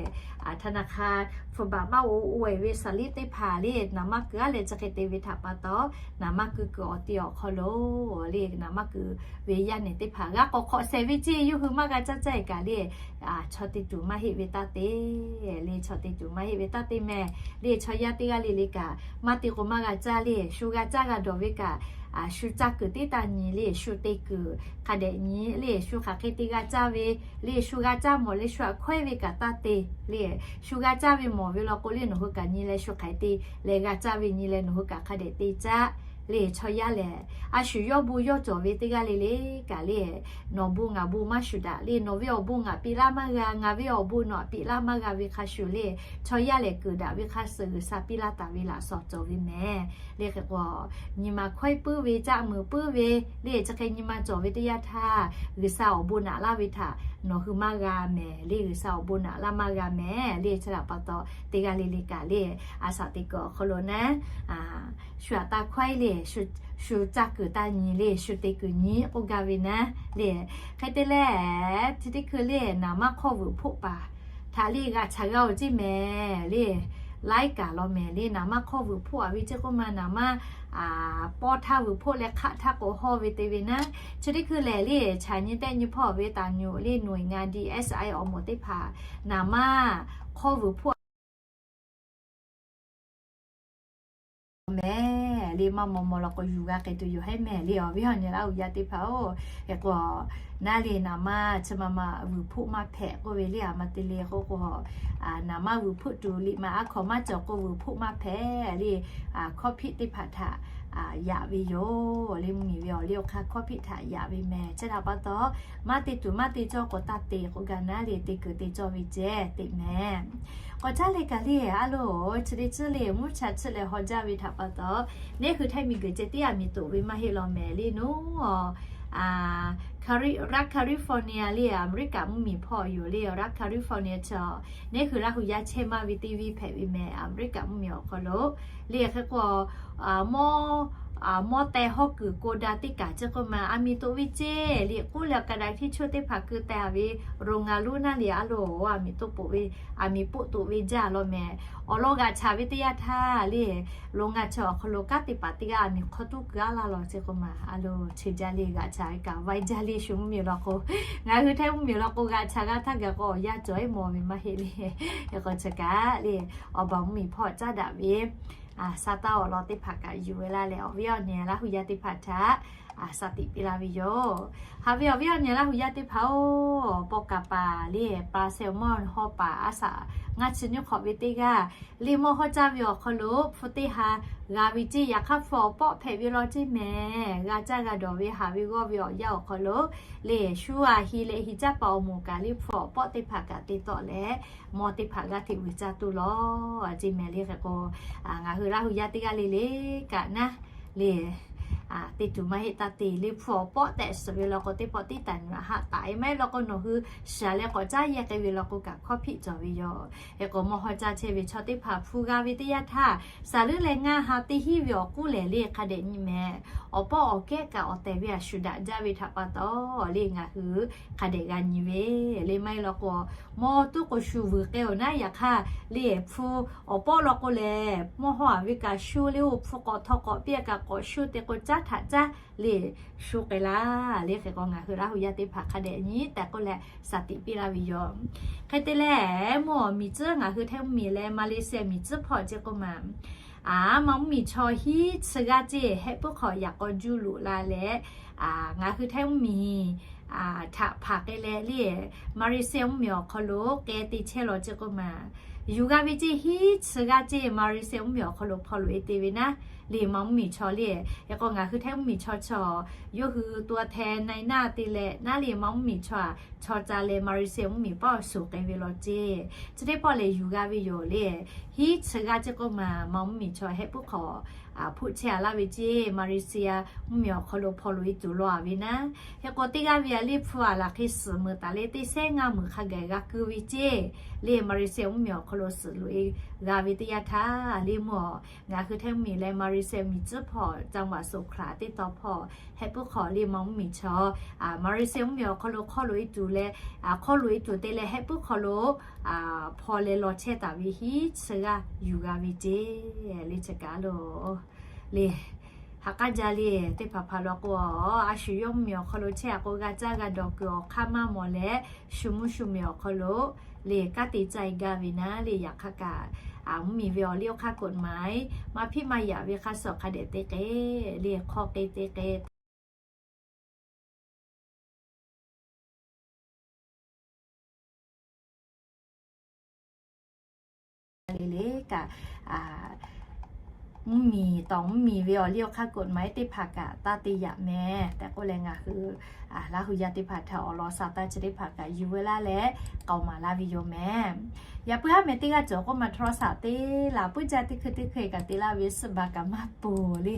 ธนาคาร hpu baꞈ maˇ oˇ oˇ e ve shaˍ liˉ teˇ hpaˍ le, naˍ manˇ keu aˉ leh chi hk'e te ve htaꞈ pa taw, naˍ manˇ keu kuiˬ awˬ te awˬ hk'aw lo le, naˍ manˇ keu ve yaˇ nehˬ teˇ hpaˍ g'a k'awꞈ hk'awꞈ shehˍ ve ceˇ. Yawˇ hui maˇ g'a caˇ caˇ e kaꞈ le, chaw te tuˬ maˇ heˆ ve taˇ te le, chaw te tuˬ maˇ heˆ ve taˇ te mehˍ le. Chaw yaˇ teˇ g'aˇ le le kaꞈ maˇ te k'o maˇ g'a caˇ le, shu g'a caˇ g'a dawˬ ve kaꞈ, shu caˇ kuiˬ teˇ taˇ nyi le, shu te kuiˬ hk'a dehꞈ nyi le, shu hk'aˬ hk'e te g'a caˇ ve le, shu g'a caˇ mawˬ le, shu aꞈ hkawehˉ ve kaꞈ taˇ te le. Shu g'a caˇ ve mawˬ ve law k'o le, nawˬ hui kaꞈ nyi leh shu hk'aˬ hk'e te leh g'a caˇ ve nyi leh nawˬ hui kaꞈ hk'a dehꞈ te caˇ le. Chaw yaˇ lehˬ, a shu yawˇ bon yawˇ cawˬ ve teˇ g'aˇ le le kaꞈ le, nawˬ bon ngaˬ bon maˇ shuˍ daꞈ le, nawˬ ve awˬ bon ngaˬ piˇ laˇ maˇ g'a, ngaˬ ve awˬ bon nawˬ aꞈ piˇ laˇ maˇ g'a ve hk'a shuˍ le, chaw yaˇ lehˬ keunˍ daꞈ ve hk'a shuˍ G'uiˬsha piˇ laˇ taˍ ve laꞈ shawnˍ cawˬ ve mehˍ le. Hk'e k'o, nyi ma hkawehˉ puiˉ ve, caˆ muiˍ puiˉ ve le, chi hk'e nyi ma cawˬ ve teˇ yanˇ htaˇ, G'uiˬsha awˬ bon naꞈ laˇ ve htaꞈ nawˬ hui maˇ g'a mehˍ le, G'uiˬsha awˬ bon naꞈ laˇ maˇ g'a mehˍ le. Chi htaꞈ pa taw, teˇ g'aˇ le le kaꞈ le, a shaꞈ teꞈ kuiˬ awˬ hk'aw lo naˉ, shu aꞈ taˇ hkawehˉ le, shu caˇ kuiˬ taˇ nyi le, shu te kuiˬ nyi k'oˆ gaˇ ve naˉ le. Hk'e te leh, chi teˇ hkui le, naˍ manˇ hk'awˇ vuiˬ hpoˆ paˍ htaꞈ le g'a chaꞈ g'a-oˬ ceˇ mehˍ le. Laiˉ kaꞈ law mehˍ le, naˍ manˇ hk'awˇ vuiˬ hpoˆ a ve ceˇ k'oˆ ma, naˍ manˇ pawˇ htaˇ vuiˬ hpoˆ leh hk'aˆ htaˇ k'o hawˇ ve te ve naˉ. Chi teˇ hkui lehˬ le, chaꞈ nyi tehˆ nyi hpawˇ ve taˍ nyuꞈ le, หน่วยงาน ดีเอสไอ awˬ moˍ teˇ hpaˍ naˍ manˇ hk'awˇ vuiˬ hpoˆ mehˍ le, maˇ maw maw law k'o yuˬ g'a k'ai tuˬ yoˬ hehˉ mehˍ le. Awˬ viˉ awˬ nyi Laˇ hu yaˇ teˇ hpaˍ-oˬ, hk'e k'o naˉ le, naˍ manˇ chi ma ma vuiˬ hpoˆ maˇ hpehꞈ k'oˆ ve le. A ma te le k'oˆ k'o, naˍ manˇ vuiˬ hpoˆ tuˬ liꞈ maˍ a hkawnˍ maˇ cawˬ k'o vuiˬ hpoˆ maˇ hpehꞈ le. Hkawˇ hpiˆ teˇ hpaˍ htaꞈ yaꞈ ve yoˬ le. Mvuhˇmiˬ ve awˬ liˇ awˬ hk'aˇ hkawˇ hpiˆ htaꞈ yaꞈ ve mehˍ. Chi htaꞈ pa taw, maˇ te tuˬ maˇ te cawˇ k'o taˇ te k'oˆ gaˇ naˉ le, te kuiˬ te cawˇ ve ceh teꞈ mehˍ. K'awꞈ caˉ leh kaꞈ le, a loˬ, chi teˇ ciˉ le mvuhˇ cha ciˉ leh haw jaˇ ve htaꞈ pa taw, neˇ hui Htaiˇ miˬguiˬ ceh tiˉ aˬ miˍ toꞈ ve maˇ heˆ law mehˍ le. Naˉ, Cali-, รัฐ California le, Aˍmeˍriˆkaꞈ mvuhˇmiˬ hpawˇ yoˬ le. รัฐ California chi neˇ hui Laˇ hu yaˇ chehˇ maˇ ve teˇ viˇ hpehꞈ ve mehˍ, Aˍmeˍriˆkaꞈ mvuhˇmiˬ awˬ hk'aw lo le. Hk'e k'o, mawˇ mawˇ teh hawˇ kuiˬ โกดัง teˇ kaˬ ceˇ k'oˆ ma, aˬ miˍ toꞈ ve ceˇ le k'oˆ leh, กระดาษทิชชู่ teˇ hpaˍ keu teh a ve โรงงาน lonˉ naˉ le, a loˬ, aˬ miˍ toꞈ poˬ ve, aˬ miˍ poˆ toꞈ ve jaˇ law mehˍ. Awˬ lawn g'aꞈ chaˍ ve teˇ yanˇ htaˇ le, โรงงาน chi awˬ hk'aw lo kanˉ teˇ hpaˍ teˇ g'aˇ aˬ miˍ hk'aw tuˉ keu a laˇ law ceˇ k'oˆ ma, a loˬ, chi jaˇ le g'aꞈ chaˍ ve kaꞈ vaiˇ jaˇ le. Shu mvuhˇmiˬ law k'o, ngaˬ hui Htaiˇ mvuhˇmiˬ law k'o g'aꞈ chaˍ g'a htaˇ gaˬ k'o awˬ yanˇ cawˬ iˉ maw ve maˇ heˆ le. Hk'e k'o chi kaꞈ le, awˬ baˬ mvuhˇmiˬ hpawˇ caˉ daꞈ ve, saˍtanˍ awˬ lawn teˇ hpaˍ kaꞈ yuˬ ve laˇ leh, awˬ viˉ awˬ nyi Laˇ hu yaˇ teˇ hpaˍ htaꞈ shaˍ tiꞈ piˇ laˇ ve yoˬ. Haꞈ ve awˬ viˉ awˬ nyi Laˇ hu yaˇ teˇ hpaˍ-oˬ, paw kaˍ paˍ le, pa seh mawˇ hawˇ paˍ a shaꞈ ngaˇ chi nyiˇ hk'awꞈ ve teˇ g'aˇ le, mawˇ hawˇ caˇ ve awˬ hk'aw lo hpu teˇ ha g'a ve ceˇ. Yaꞈ hk'aˇ hpu awˬ pawˆ hpehꞈ ve law ceˇ mehˍ. G'a caˇ g'a dawˬ ve haꞈ ve g'awˇ ve awˬ yanˇ awˬ hk'aw lo le, shu a hiˍ leh hiˍ caˇ paˍ awˬ moˍ kaꞈ le, hpu awˬ pawˆ teˇ hpaˍ kaꞈ te tawˆ leh, mawˇ teˇ hpaˍ g'aˇ hteꞈ vuiˬ caˇ tuˬ law ceˇ mehˍ le. Hk'e k'o, ngaˬ hui Laˇ hu yaˇ teˇ g'aˇ le le kaꞈ naˉ le, te tuˬ maˇ heˆ taˇ te le. Hpu awˬ pawˆ tehꞈ suhˍ ve law k'o, teˇ pawˆ tiˉ taˍ nyi a haˆ taˍ e maˇ heˆ law k'o, nawˬ hui shaˍ leh k'awꞈ caˉ yehˇ k'ai ve law k'o kaꞈ hkawˇ hpiˆ cawˬ ve yoˬ. Hk'e k'o, mawˇ hawˇ caˇ chehˇ ve chaw teˇ hpaˍ hpu g'a ve teˇ yanˇ htaˇ, saˍ leuˉ leh ngaˇ ha teˇ hinˉ ve awˬ k'oˆ lehˬ le hk'a dehꞈ nyi mehˍ. Awˬ pawˆ awˬ kehˉ kaꞈ awˬ tehˬ ve a shu daꞈ jaˇ ve htaꞈ pa taw le, ngaˬ hui hk'a dehꞈ g'a nyi ve le. Maˇ heˆ law k'o, mawˇ tuˉ k'o shu vuiˬ k'ai-oˬ naˉ. Yaꞈ hk'aˇ le, hpu awˬ pawˆ law k'o lehˬ, mawˇ hawˇ a ve kaꞈ shu le, oˇ hpu k'awꞈ htaw k'awꞈ piˇ kaꞈ k'awꞈ shu te k'o caˉ htaꞈ caˉ le, shu k'ai laˇ le. Hk'e k'o, ngaˬ hui Laˇ hu yaˇ teˇ hpaˍ hk'a dehꞈ nyi tehꞈ k'oˆ leh shaˍ tiꞈ piˇ laˇ ve yoˬ. Hk'e te leh, mvuhˇ awˬ miˬ tcuhˉ ngaˬ hui Htaiˇ mvuhˇmiˬ leh Malaysia miˬ tcuhˉ hpawˇ ceˇ k'oˆ ma, a, ma mvuhˇmiˬ chaw hiˉ chi g'aˇ ceˇ hehˆ puiˉ hk'awꞈ yaꞈ k'aw juˇ loꞈ la leh, ngaˬ hui Htaiˇ mvuhˇmiˬ htaꞈ hpanˍ k'ai leh le, Malaysia mvuhˇmiˬ awˬ hk'aw lo k'ai te chehˇ law ceˇ k'oˆ ma, yuˬ g'a ve ceˇ. Hiˉ chi g'aˇ ceˇ Malaysia mvuhˇmiˬ awˬ hk'aw lo hpaw loꞈ e te ve naˉ, le ma mvuhˇmiˬ chaw le. Hk'e k'o ngaˬ hui Htaiˇ mvuhˇmiˬ chaw chaw yawˇ hui to a hteh na e naˇ te leh naˉ le ma mvuhˇmiˬ chaw a chaw ca leh Malaysia mvuhˇmiˬ paˇ awˬ shuˍ k'ai ve law ceˇ. Chi teˇ pawˆ lehˬ yuˬ g'a ve yoˬ le. Hiˉ chi g'aˇ ceˇ k'oˆ ma, ma mvuhˇmiˬ chaw hehˆ puiˉ hk'awꞈ hpuˆ chehˇ a laˇ ve ceˇ. Malaysia mvuhˇmiˬ awˬ hk'aw lo hpaw loꞈ e tuˬ law a ve naˉ, hk'e k'o teˇ g'aˇ ve a liˇ hpu a laˬ hk'e suhˍ meuˍ taˍ leh teˇ sehˉ ngaˇ meuˍ hk'a gaˬ g'a keu ve ceˇ. Le Malaysia mvuhˇmiˬ awˬ hk'aw lo suhˍ loꞈ e g'a ve teˇ yanˇ htaˇ le mvuhˇ a, ngaˬ hui Htaiˇ mvuhˇmiˬ leh Malaysia miˬ tcuhˉ hpawˇ จังหวัดสงขลา teˇ tawn hpawˇ hehˆ puiˉ hk'awꞈ le ma mvuhˇmiˬ chaw Malaysia mvuhˇmiˬ awˬ hk'aw lo hk'aw loꞈ e tuˬ leh, hk'aw loꞈ e tuˬ te leh hehˆ puiˉ hk'aw lo hpaw leh law chehˇ taˍ ve hiˉ chi g'aˇ yuˬ g'a ve ceˇ. Le chi kaꞈ lo le, ha k'aˉ jaˇ le. Teˇ hpaˍ hpaˍ law k'o, a shu yawˇ mvuhˇmiˬ awˬ hk'aw lo chehˇ a k'o g'a caˇ g'a dawˬ kuiˬ awˬ hk'aˇ maˇ mawˬ leh, shu mvuhˇ shu miˬ awˬ hk'aw lo le kanˉ te caˇ e gaˇ ve naˉ le. Yaꞈ hk'aˇ kaꞈ mvuhˇmiˬ ve awˬ liˇ awˬ hk'aˇ กฎหมาย maˇ hpiˆ maˇ yaꞈ ve hk'a suhˍ hk'a dehꞈ te k'ai le, hk'aw k'ai te k'ai le le kaꞈ, mvuhˇmiˬ tawˍ mvuhˇmiˬ ve awˬ liˇ awˬ hk'aˇ กฎหมาย teˇ hpaˍ kaꞈ taˇ te yaꞈ mehˍ tehꞈ k'oˆ leh ngaˬ hui Laˇ hu yaˇ teˇ hpaˍ htaꞈ awˬ lawn sa taˇ chi teˇ hpaˍ kaꞈ yuˬ ve laˇ leh k'aoˍ maˍ laˇ ve yoˬ mehˍ. Yaꞈ puiˉ haˉ mehˍ teˇ g'aˇ cawˬ k'oˆ ma โทรศัพท์ te laˬ puiˉ jaˇ teˇ hkui teˇ hkui kaꞈ te laˇ ve suhˆ baˬ kaꞈ maˇ ponˬ le.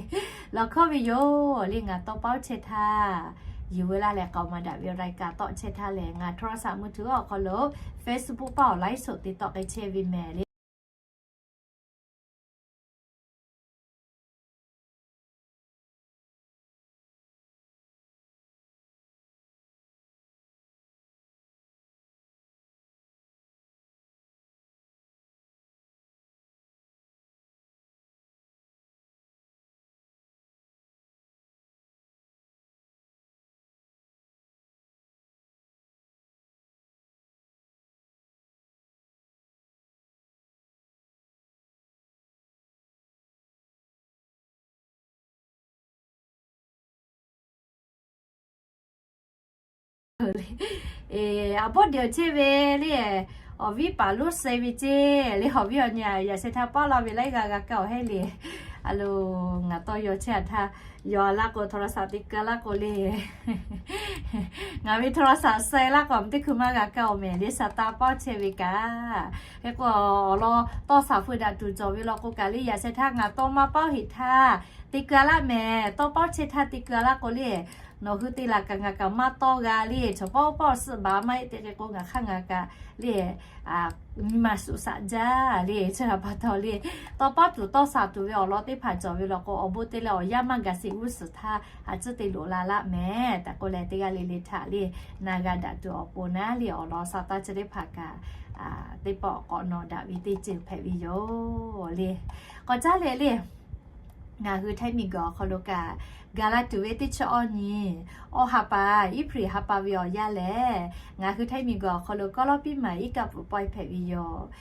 Lawˬ hkawˇ ve yoˬ le. Ngaˬ tawˇ paoˉ chehˇ htaˇ yuˬ ve laˇ leh k'aoˍ maˍ daꞈ ve รายการ tawˆ chehˇ htaˇ lehˬ, ngaˬ โทรศัพท์มือถือ awˬ hk'aw lo Facebook paˆ awˬ ไลฟ์สด te tawˆ k'ai chehˇ ve mehˍ le. A bawˆ dehꞈ awˬ chehˇ ve le, awˬ viˉ paˍ lonˉ suh ve ceˇ le. Awˬ viˉ awˬ nyi yaꞈ sheh htaˇ paˉ laˇ ve laiˉ g'a g'a kaˇ awˬ heˆ le. A lo, ngaˬ tawˇ yaw chehˇ a htaˇ, yaw laˇ k'o โทรศัพท์ te keu laˇ k'o le, ngaˬ ve โทรศัพท์ suh laˇ k'o teˇ hkui maˇ g'a kaˇ awˬ mehˍ le. Sa taˇ paoˉ chehˇ ve kaꞈ, hk'e k'o awˬ lawn tawˇ saˍ feu daꞈ tuˬ cawˬ ve law k'o kaꞈ le, yaꞈ sheh htaˇ ngaˬ tawˇ maˇ paoˉ heꞈ htaˇ te keu laˇ mehˍ. Tawˇ paoˉ chehˇ htaˇ te keu laˇ k'o le, nawˬ hui te laˬ kaꞈ ngaˬ kaꞈ maˇ tawˇ g'a le. Chaw paoˉ paoˉ suhˆ baˬ maˇ heˆ te hk'e k'o ngaˬ hk'aˇ ngaˬ kaꞈ le, nyi ma suꞈ shaꞈ jaˇ le. Chi htaꞈ pa taw le, tawˇ paoˉ tuˬ tawˇ saˍ tuˬ ve awˬ lawn teˇ hpaˍ cawˬ ve law k'o, awˬ bon te leh awˬ yanˇ maˇ gaˬ sheˍ g'uˇ suhˍ htaˇ a tcuhˉ te loꞈ la laˇ mehˍ tehꞈ k'oˆ leh, teˇ g'aˇ le le htaꞈ le na g'a daꞈ tuˬ awˬ pon naˉ le, awˬ lawn sa taˇ chi teˇ hpaˍ kaꞈ teˇ pawˆ k'awꞈ nawꞈ daꞈ ve teˇ ceuˬ hpehꞈ ve yoˬ le. K'awꞈ caˉ leh le, ngaˬ hui Htaiˇ miˬguiˬ awˬ hk'aw lo kaꞈ gaˬ la tuˬ ve teˇ chi awˇ nyi, awˇ ha pa, April ha pa ve awˬ yanˇ lehˬ, ngaˬ hui Htaiˇ miˬguiˬ awˬ hk'aw lo kawˇ lawˉ piˇ maˍ iˉ kaˆ pfuhˍ pawehˇ hpehꞈ ve yoˬ.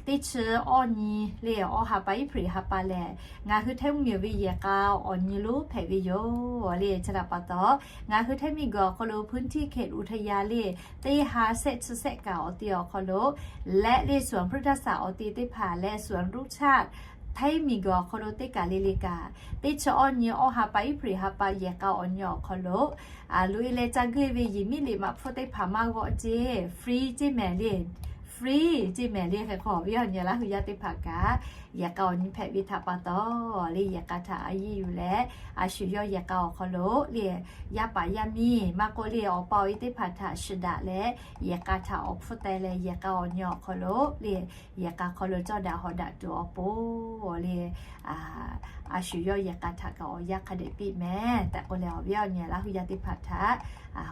Teˇ chi awˇ nyi le, awˇ ha pa April ha pa lehˬ, ngaˬ hui Htaiˇ mvuhˇmiˬ ve yehˬ k'a awˬ nyi lonˉ hpehꞈ ve yoˬ le. Chi htaꞈ pa taw, ngaˬ hui Htaiˇ miˬguiˬ awˬ hk'aw lo พื้นที่เขตอุทยาน le, teˇ ha sehˆ chi sehˆ kaꞈ awˬ te awˬ hk'aw lo leh le, สวนพฤกษศาสตร์ awˬ te teˇ hpaˍ leh สวนลูกชาติ Htaiˇ miˬguiˬ awˬ hk'aw lo teˇ kaˬ le le kaꞈ, teˇ chi awˇ nyi awˇ ha pa April ha pa yehˬ k'a awˬ nyi awˬ hk'aw lo loꞈ e leh ca geuˆ e ve yehˬ miˉ liꞈ maꞈ hpfuhˇ teˇ hpaˍ maˇ g'awˆ ceˇ, free ceˇ mehˍ le. Free ceˇ mehˍ le. Hk'e k'o awˬ viˉ awˬ nyi Laˇ hu yaˇ teˇ hpaˍ kaꞈ yehˬ k'a awˬ nyi hpehꞈ ve htaꞈ pa taw le, yehˬ k'a htaꞈ a yiˇ yuˬ leh, a shu yawˇ yehˬ k'a awˬ hk'aw lo le, yaˇ paˍ yaˇ miˇ maˇ k'oˆ le, awˬ pa awˬ e teˇ hpaˍ htaꞈ shiˍ daꞈ leh, yehˬ k'a htaꞈ awˬ hpfuhˇ teh leh yehˬ k'a awˬ nyi awˬ hk'aw lo le, yehˬ k'a hk'aw lo cawˇ daꞈ haw daꞈ tuˬ awˬ pon le, a shu yawˇ yehˬ k'a htaꞈ kaꞈ awˬ yanˇ hk'a dehꞈ piˇ mehˍ tehꞈ k'oˆ leh, awˬ viˉ awˬ nyi Laˇ hu yaˇ teˇ hpaˍ htaꞈ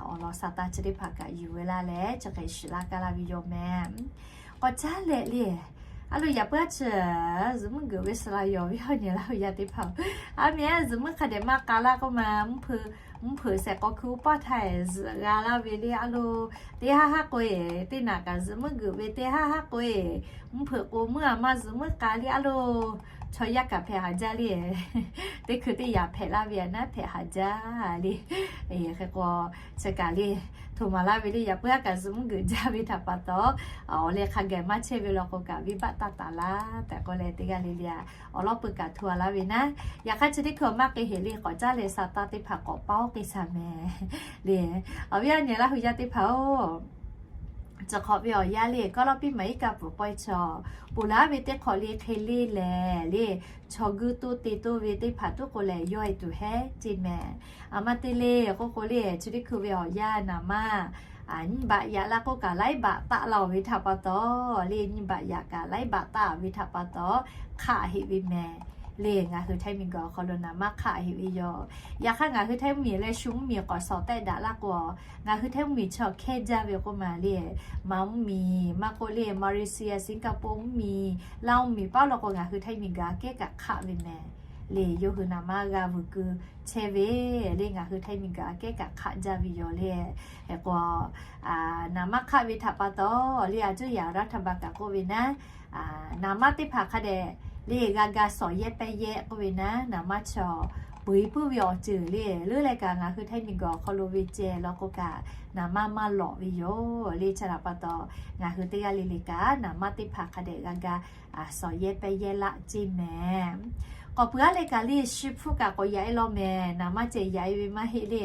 awˬ lawn sa taˇ chi teˇ hpaˍ kaꞈ yuˬ ve laˇ leh chi hk'e shiˍ laˇ kaˇ laˇ ve yoˬ mehˍ. K'awꞈ caˉ leh le, a lo yaꞈ puiˉ a chi zuhꞈ muiˉ geuꞈ ve suh la yoˬ, awˬ viˉ awˬ nyi Laˇ hu yaˇ teˇ hpaˍ-oˬ. A mehˍ, zuhꞈ muiˉ hk'a dehꞈ maˇ k'a laˇ k'oˆ ma, mvuhˇ hpeuꞈ seˍ k'aw hkui uˉ paˇ htaˇ zuhꞈ g'a laˇ ve le. A lo, teˇ haˉ haˉ k'o e, teˇ naꞈ kaꞈ zuhꞈ muiˉ geuꞈ ve teˇ haˉ haˉ k'o e, mvuhˇ hpeuꞈ k'o muiˉ a maˇ zuhꞈ muiˉ k'a le. A lo, chaw yaˇ kaꞈ hpehꞈ haˍ jaˇ le. Teˇ hkui teˇ yaꞈ hpehꞈ laˇ ve a naˉ hpehꞈ haˍ jaˇ le. Hk'e k'o, chi kaꞈ le, htoꞈ maˍ laˇ ve le, yaꞈ puiˉ aˉ kaꞈ zuhꞈ mvuhˇ geuꞈ jaˇ ve htaꞈ pa taw, awˬ leh hk'a gaˬ maˇ chehˇ ve law k'o kaꞈ venˇbaˆ taˇ taˍ laˇ tehꞈ k'oˆ leh teˇ g'aˇ le le a, awˬ lawˉ peuˬ kaꞈ hto a laˇ ve naˉ. Yaꞈ hk'aˇ chi teˇ hkui awˬ maˇ k'e heꞈ le, k'awꞈ caˉ leh sa taˇ teˇ hpaˍ k'awꞈ paˇ oˇ k'e shaˍ mehˍ le. Awˬ viˉ awˬ nyi Laˇ hui yaˇ teˇ hpaˍ-oˬ, chi hk'awꞈ ve awˬ yanˇ le, kawˇ lawˇ piˇ maˍ iˉ kaˆ pfuhˍ pawehˇ chaw, ponˬ laˉ ve teˇ hk'awꞈ le hk'e le lehˬ le, chaw guiˇ toˇ te toˇ ve teˇ hpaˍ tuˉ k'o lehˬ yawˇ e tuˬ heˉ ceˇ mehˍ. A ma te le k'oˆ k'o le, chi teˇ hkui ve awˬ yanˇ naˍ manˇ nyiˇ baꞈ yaꞈ la k'oˆ kaꞈ laiˉ baꞈ taˆ la-oˬ ve htaꞈ pa taw le, nyiˇ baꞈ yaꞈ kaꞈ laiˉ baꞈ taˆ ve htaꞈ pa taw hk'aˆ heꞈ ve mehˍ le. Ngaˬ hui Htaiˇ miˬguiˬ awˬ hk'aw lo naˍ manˇ hk'aˆ heꞈ ve yoˬ. Yaꞈ hk'aˇ ngaˬ hui Htaiˇ mvuhˇmiˬ leh shu mvuhˇmiˬ k'awꞈ shawˍ tehˆ daꞈ laˇ k'o, ngaˬ hui Htaiˇ mvuhˇmiˬ chaw hkehˇ jaˇ ve k'oˆ maˬ le, Manˍ mvuhˇmiˬ maˇ k'oˆ le, Malaysia, Singapore mvuhˇmiˬ, Laˇ mvuhˇmiˬ paˉ law k'o ngaˬ hui Htaiˇ miˬguiˬ aꞈ kehˉ kaꞈ hk'aˆ ve mehˍ le. Yawˇ hui naˍ manˇ g'a vuiˬ keu chehˇ ve le, ngaˬ hui Htaiˇ miˬguiˬ aꞈ kehˉ kaꞈ hk'aˆ jaˇ ve yoˬ le. Hk'e k'o, naˍ manˇ hk'aˆ ve htaꞈ pa taw le, a cuˇ yaꞈ รัฐบาล kaꞈ k'oˆ ve naˉ, naˍ manˇ teˇ hpaˍ hk'a dehꞈ le g'a ga shawˍ yehˇ pehˇ yehˇ k'oˆ ve naˉ, naˍ manˇ chaw peuˬ e puiˉ ve awˬ ceuˬ le, leuˉ leh kaꞈ ngaˬ hui Htaiˇ miˬguiˬ awˬ hk'aw lo ve ceh law k'o kaꞈ naˍ manˇ maˇ lawꞈ ve yoˬ le. Chi htaꞈ pa taw ngaˬ hui teˇ g'aˇ le le kaꞈ naˍ manˇ teˇ hpaˍ hk'a dehꞈ g'a ga shawˍ yehˇ pehˇ yehˇ laˆ ceˇ mehˍ. K'awꞈ puiˉ aˉ leh kaꞈ le shi hpfuhˇ kaꞈ k'awꞈ yaꞈ e law mehˍ. Naˍ manˇ ceh yaꞈ e ve maˇ heˆ le.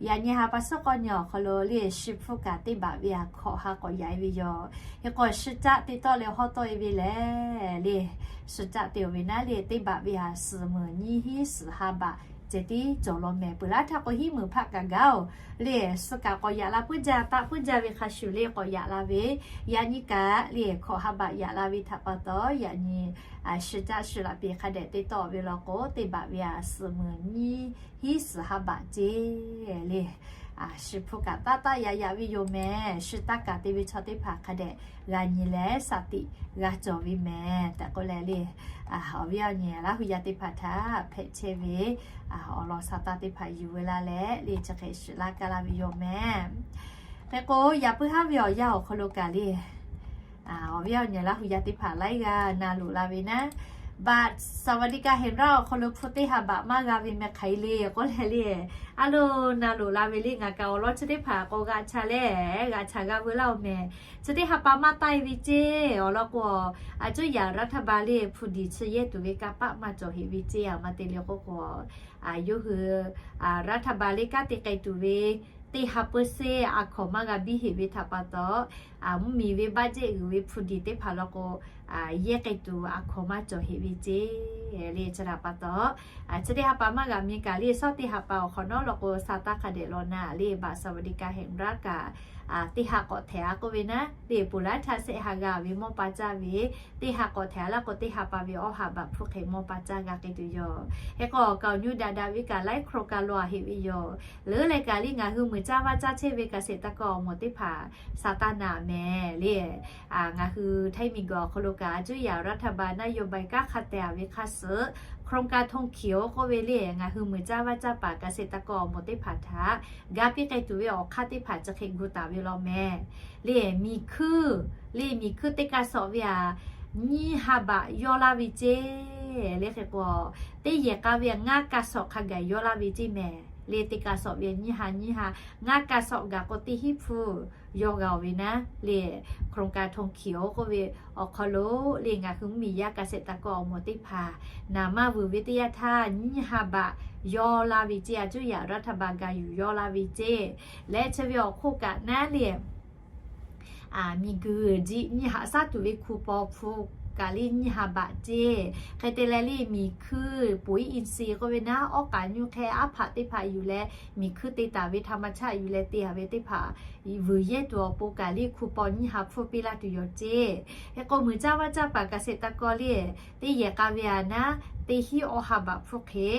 Yaꞈ nyi ha pa suhˉ k'awˇ nyi awˬ hk'aw lo le shi hpfuhˇ kaꞈ teˇ baꞈ ve ha hkawꞈ ha k'awꞈ yaꞈ e ve yoˬ. Hk'e k'o shi caˆ te tawˆ leh hawˉ tawˆ e ve lehˬ le, shi caˆ te-oˬ ve naˉ le, teˇ baꞈ ve ha suhˍ meunˍ nyiˇ hinˉ suhˍ ha baꞈ ceh tiˉ cawˬ law mehˍ. Peuˬ laˇ htaˇ k'o hiˉ meunˍ hpaˆ kaꞈ gaˇ-oˬ le, suh kaꞈ k'awꞈ yaꞈ la puiˉ jaˇ, taˆ puiˉ jaˇ ve hk'a shuˍ le k'awꞈ yaꞈ la ve, yaꞈ nyi kaꞈ le hkawꞈ ha baꞈ yaꞈ la ve htaꞈ pa taw yaꞈ nyi shi caˆ shi laꞈ peˍ hk'a dehꞈ te tawˆ ve law k'o teˇ baꞈ ve ha suhˍ meunˍ nyiˇ hinˉ suhˍ ha baꞈ ceˇ le. Shi hpfuhˇ kaꞈ taˆ taˆ yaꞈ yaꞈ ve yoˬ mehˍ. Shi taˇ kaꞈ te ve chaw teˇ hpaˍ hk'a dehꞈ g'a nyi leh shaˍ tiꞈ g'a cawˬ ve mehˍ tehꞈ k'oˆ leh le, awˬ viˉ awˬ nyi Laˇ hui yaˇ teˇ hpaˍ htaꞈ hpehꞈ chehˇ ve awˬ lawn sha taˇ teˇ hpaˍ yuˬ ve laˇ leh le chi hk'e shiˍ laˇ kaˇ laˇ ve yoˬ mehˍ. Hk'e k'o yaꞈ puiˉ haˉ ve awˬ yanˇ awˬ hk'aw lo kaꞈ le, awˬ viˉ awˬ nyi Laˇ hui yaˇ teˇ hpaˍ laiˉ g'aˇ na loꞈ la ve naˉ, บัตรสวัสดิการแห่งรัฐ awˬ hk'aw lo hpu teˇ ha baꞈ maˇ g'a ve meh hk'aˬ e le k'oˆ leh le, a lo na loꞈ la ve le. Ngaˬ kaꞈ awˬ lawn chi teˇ hpaˍ k'awꞈ g'a cha leh g'a cha g'a veu laˇ-oˬ mehˍ. Chi teˇ ha pa maˇ taˆ e ve ceˇ. Awˬ lawn k'o, a cuˇ yaꞈ รัฐบาล le hpu diˍ chi yehˇ tuˬ ve kanˇ paˆ maˇ cawˬ heꞈ ve ceˇ. A ma te le k'oˆ k'o, yawˇ hui รัฐบาล le kanˉ te k'ai tuˬ ve teˇ ha เปอร์เซ็นต์ a hkawˍ maˇ g'a biˇ heꞈ ve htaꞈ pa taw, mvuhˇmiˬ ve บัตร jehˇ g'uiˬ ve hpu diˍ teˇ hpaˍ law k'o yehˇ k'ai tuˬ a hkawˍ maˇ cawˬ heꞈ ve ceˇ le. Chi htaꞈ pa taw, chi teˇ ha pa maˇ g'a mi kaꞈ le, shawˉ teˇ ha pa awˬ hk'awꞈ nawˉ law k'o sha taˇ hk'a dehꞈ law na le, บัตรสวัสดิการแห่งรัฐ kaꞈ teˇ ha k'awꞈ htehꞈ a k'oˆ ve naˉ le, ponˬ laˇ htaˇ shehˆ ha g'a ve mawˇ pa caˇ ve, teˇ ha k'awꞈ htehꞈ a laˇ k'o teˇ ha pa ve awˇ ha baꞈ hpfuhˇ hk'e mawˇ pa caˇ g'a k'ai tuˬ yoˬ. Hk'e k'o k'aoˍ nyu daꞈ daꞈ ve kaꞈ laiˉ โครงการ lo a heꞈ ve yoˬ. Leuˉ leh kaꞈ le ngaˬ hui muiˬ caˇ vaˇ caˇ chehˇ ve เกษตรกร awˬ moˍ teˇ hpaˍ sha taˇ na mehˍ le. Ngaˬ hui Htaiˇ miˬguiˬ awˬ hk'aw lo kaꞈ a cuˇ yaꞈ รัฐบาล นโยบาย kanˉ hk'a te a ve hk'a suhˍ โครงการ ทงเขียว k'oˆ ve le, ngaˬ hui muiˬ caˇ vaˇ caˇ paˍ เกษตรกร awˬ moˍ teˇ hpaˍ htaꞈ ga piˇ k'ai tuˬ ve awˬ hk'aˇ teˇ hpaˍ chi hk'e gu taˍ ve law mehˍ le. Miˬ hkuiˇ le, miˬ hkuiˇ teˇ kaˇ sawꞈ ve a nyiˇ ha baꞈ yawˇ laˇ ve ceˇ le. Hk'e k'o teˇ yehˬ k'a ve a ngaˇ kaˇ sawꞈ hk'a gaˬ yawˇ laˇ ve ceˇ mehˍ le. Teˇ kaˇ sawꞈ ve a nyiˇ ha nyiˇ ha, ngaˇ kaˇ sawꞈ gaˬ k'o teˇ hinˉ hpfuhˇ yawˇ g'a-oˬ ve naˉ le. โครงการ ทงเขียว k'oˆ ve awˬ hk'aw lo le ngaˬ hui mvuhˇmiˬ yaˇ เกษตรกร awˬ moˍ teˇ hpaˍ naˍ maˇ vuiˬ ve teˇ yanˇ htaˇ nyiˇ ha baꞈ yawˇ laˇ ve ceˇ. A cuˇ yaꞈ รัฐบาล ga yuˬ yawˇ laˇ ve ceˇ. Leh chi ve awˬ hk'oˆ kaꞈ naˉ le miˬguiˬ jiˆ nyiˇ haꞈ shaˉ tuˬ ve hku paw hpu kaꞈ le nyiˇ ha baꞈ ceˇ. Hk'e te leh le miˬ hkuiˇ ปุ๋ยอินทรีย์ k'oˆ ve naˉ, awˉ k'aꞈ nyu hk'e aˉ hpaꞈ teˇ hpaˍ yuˬ leh miˬ hkuiˇ te taˍ ve ธรรมชาติ yuˬ leh te a ve teˇ hpaˍ vuiˬ yehˇ tuˬ awˬ pon kaꞈ le hku paw nyiˇ ha hpfuhˇ piˇ laˇ tuˬ yoˬ ceˇ. Hk'e k'o muiˬ caˇ vaˇ caˇ paˍ เกษตรกร le teˇ yehˬ k'a ve a naˉ teˇ hinˉ awˇ ha baꞈ hpfuhˇ hk'e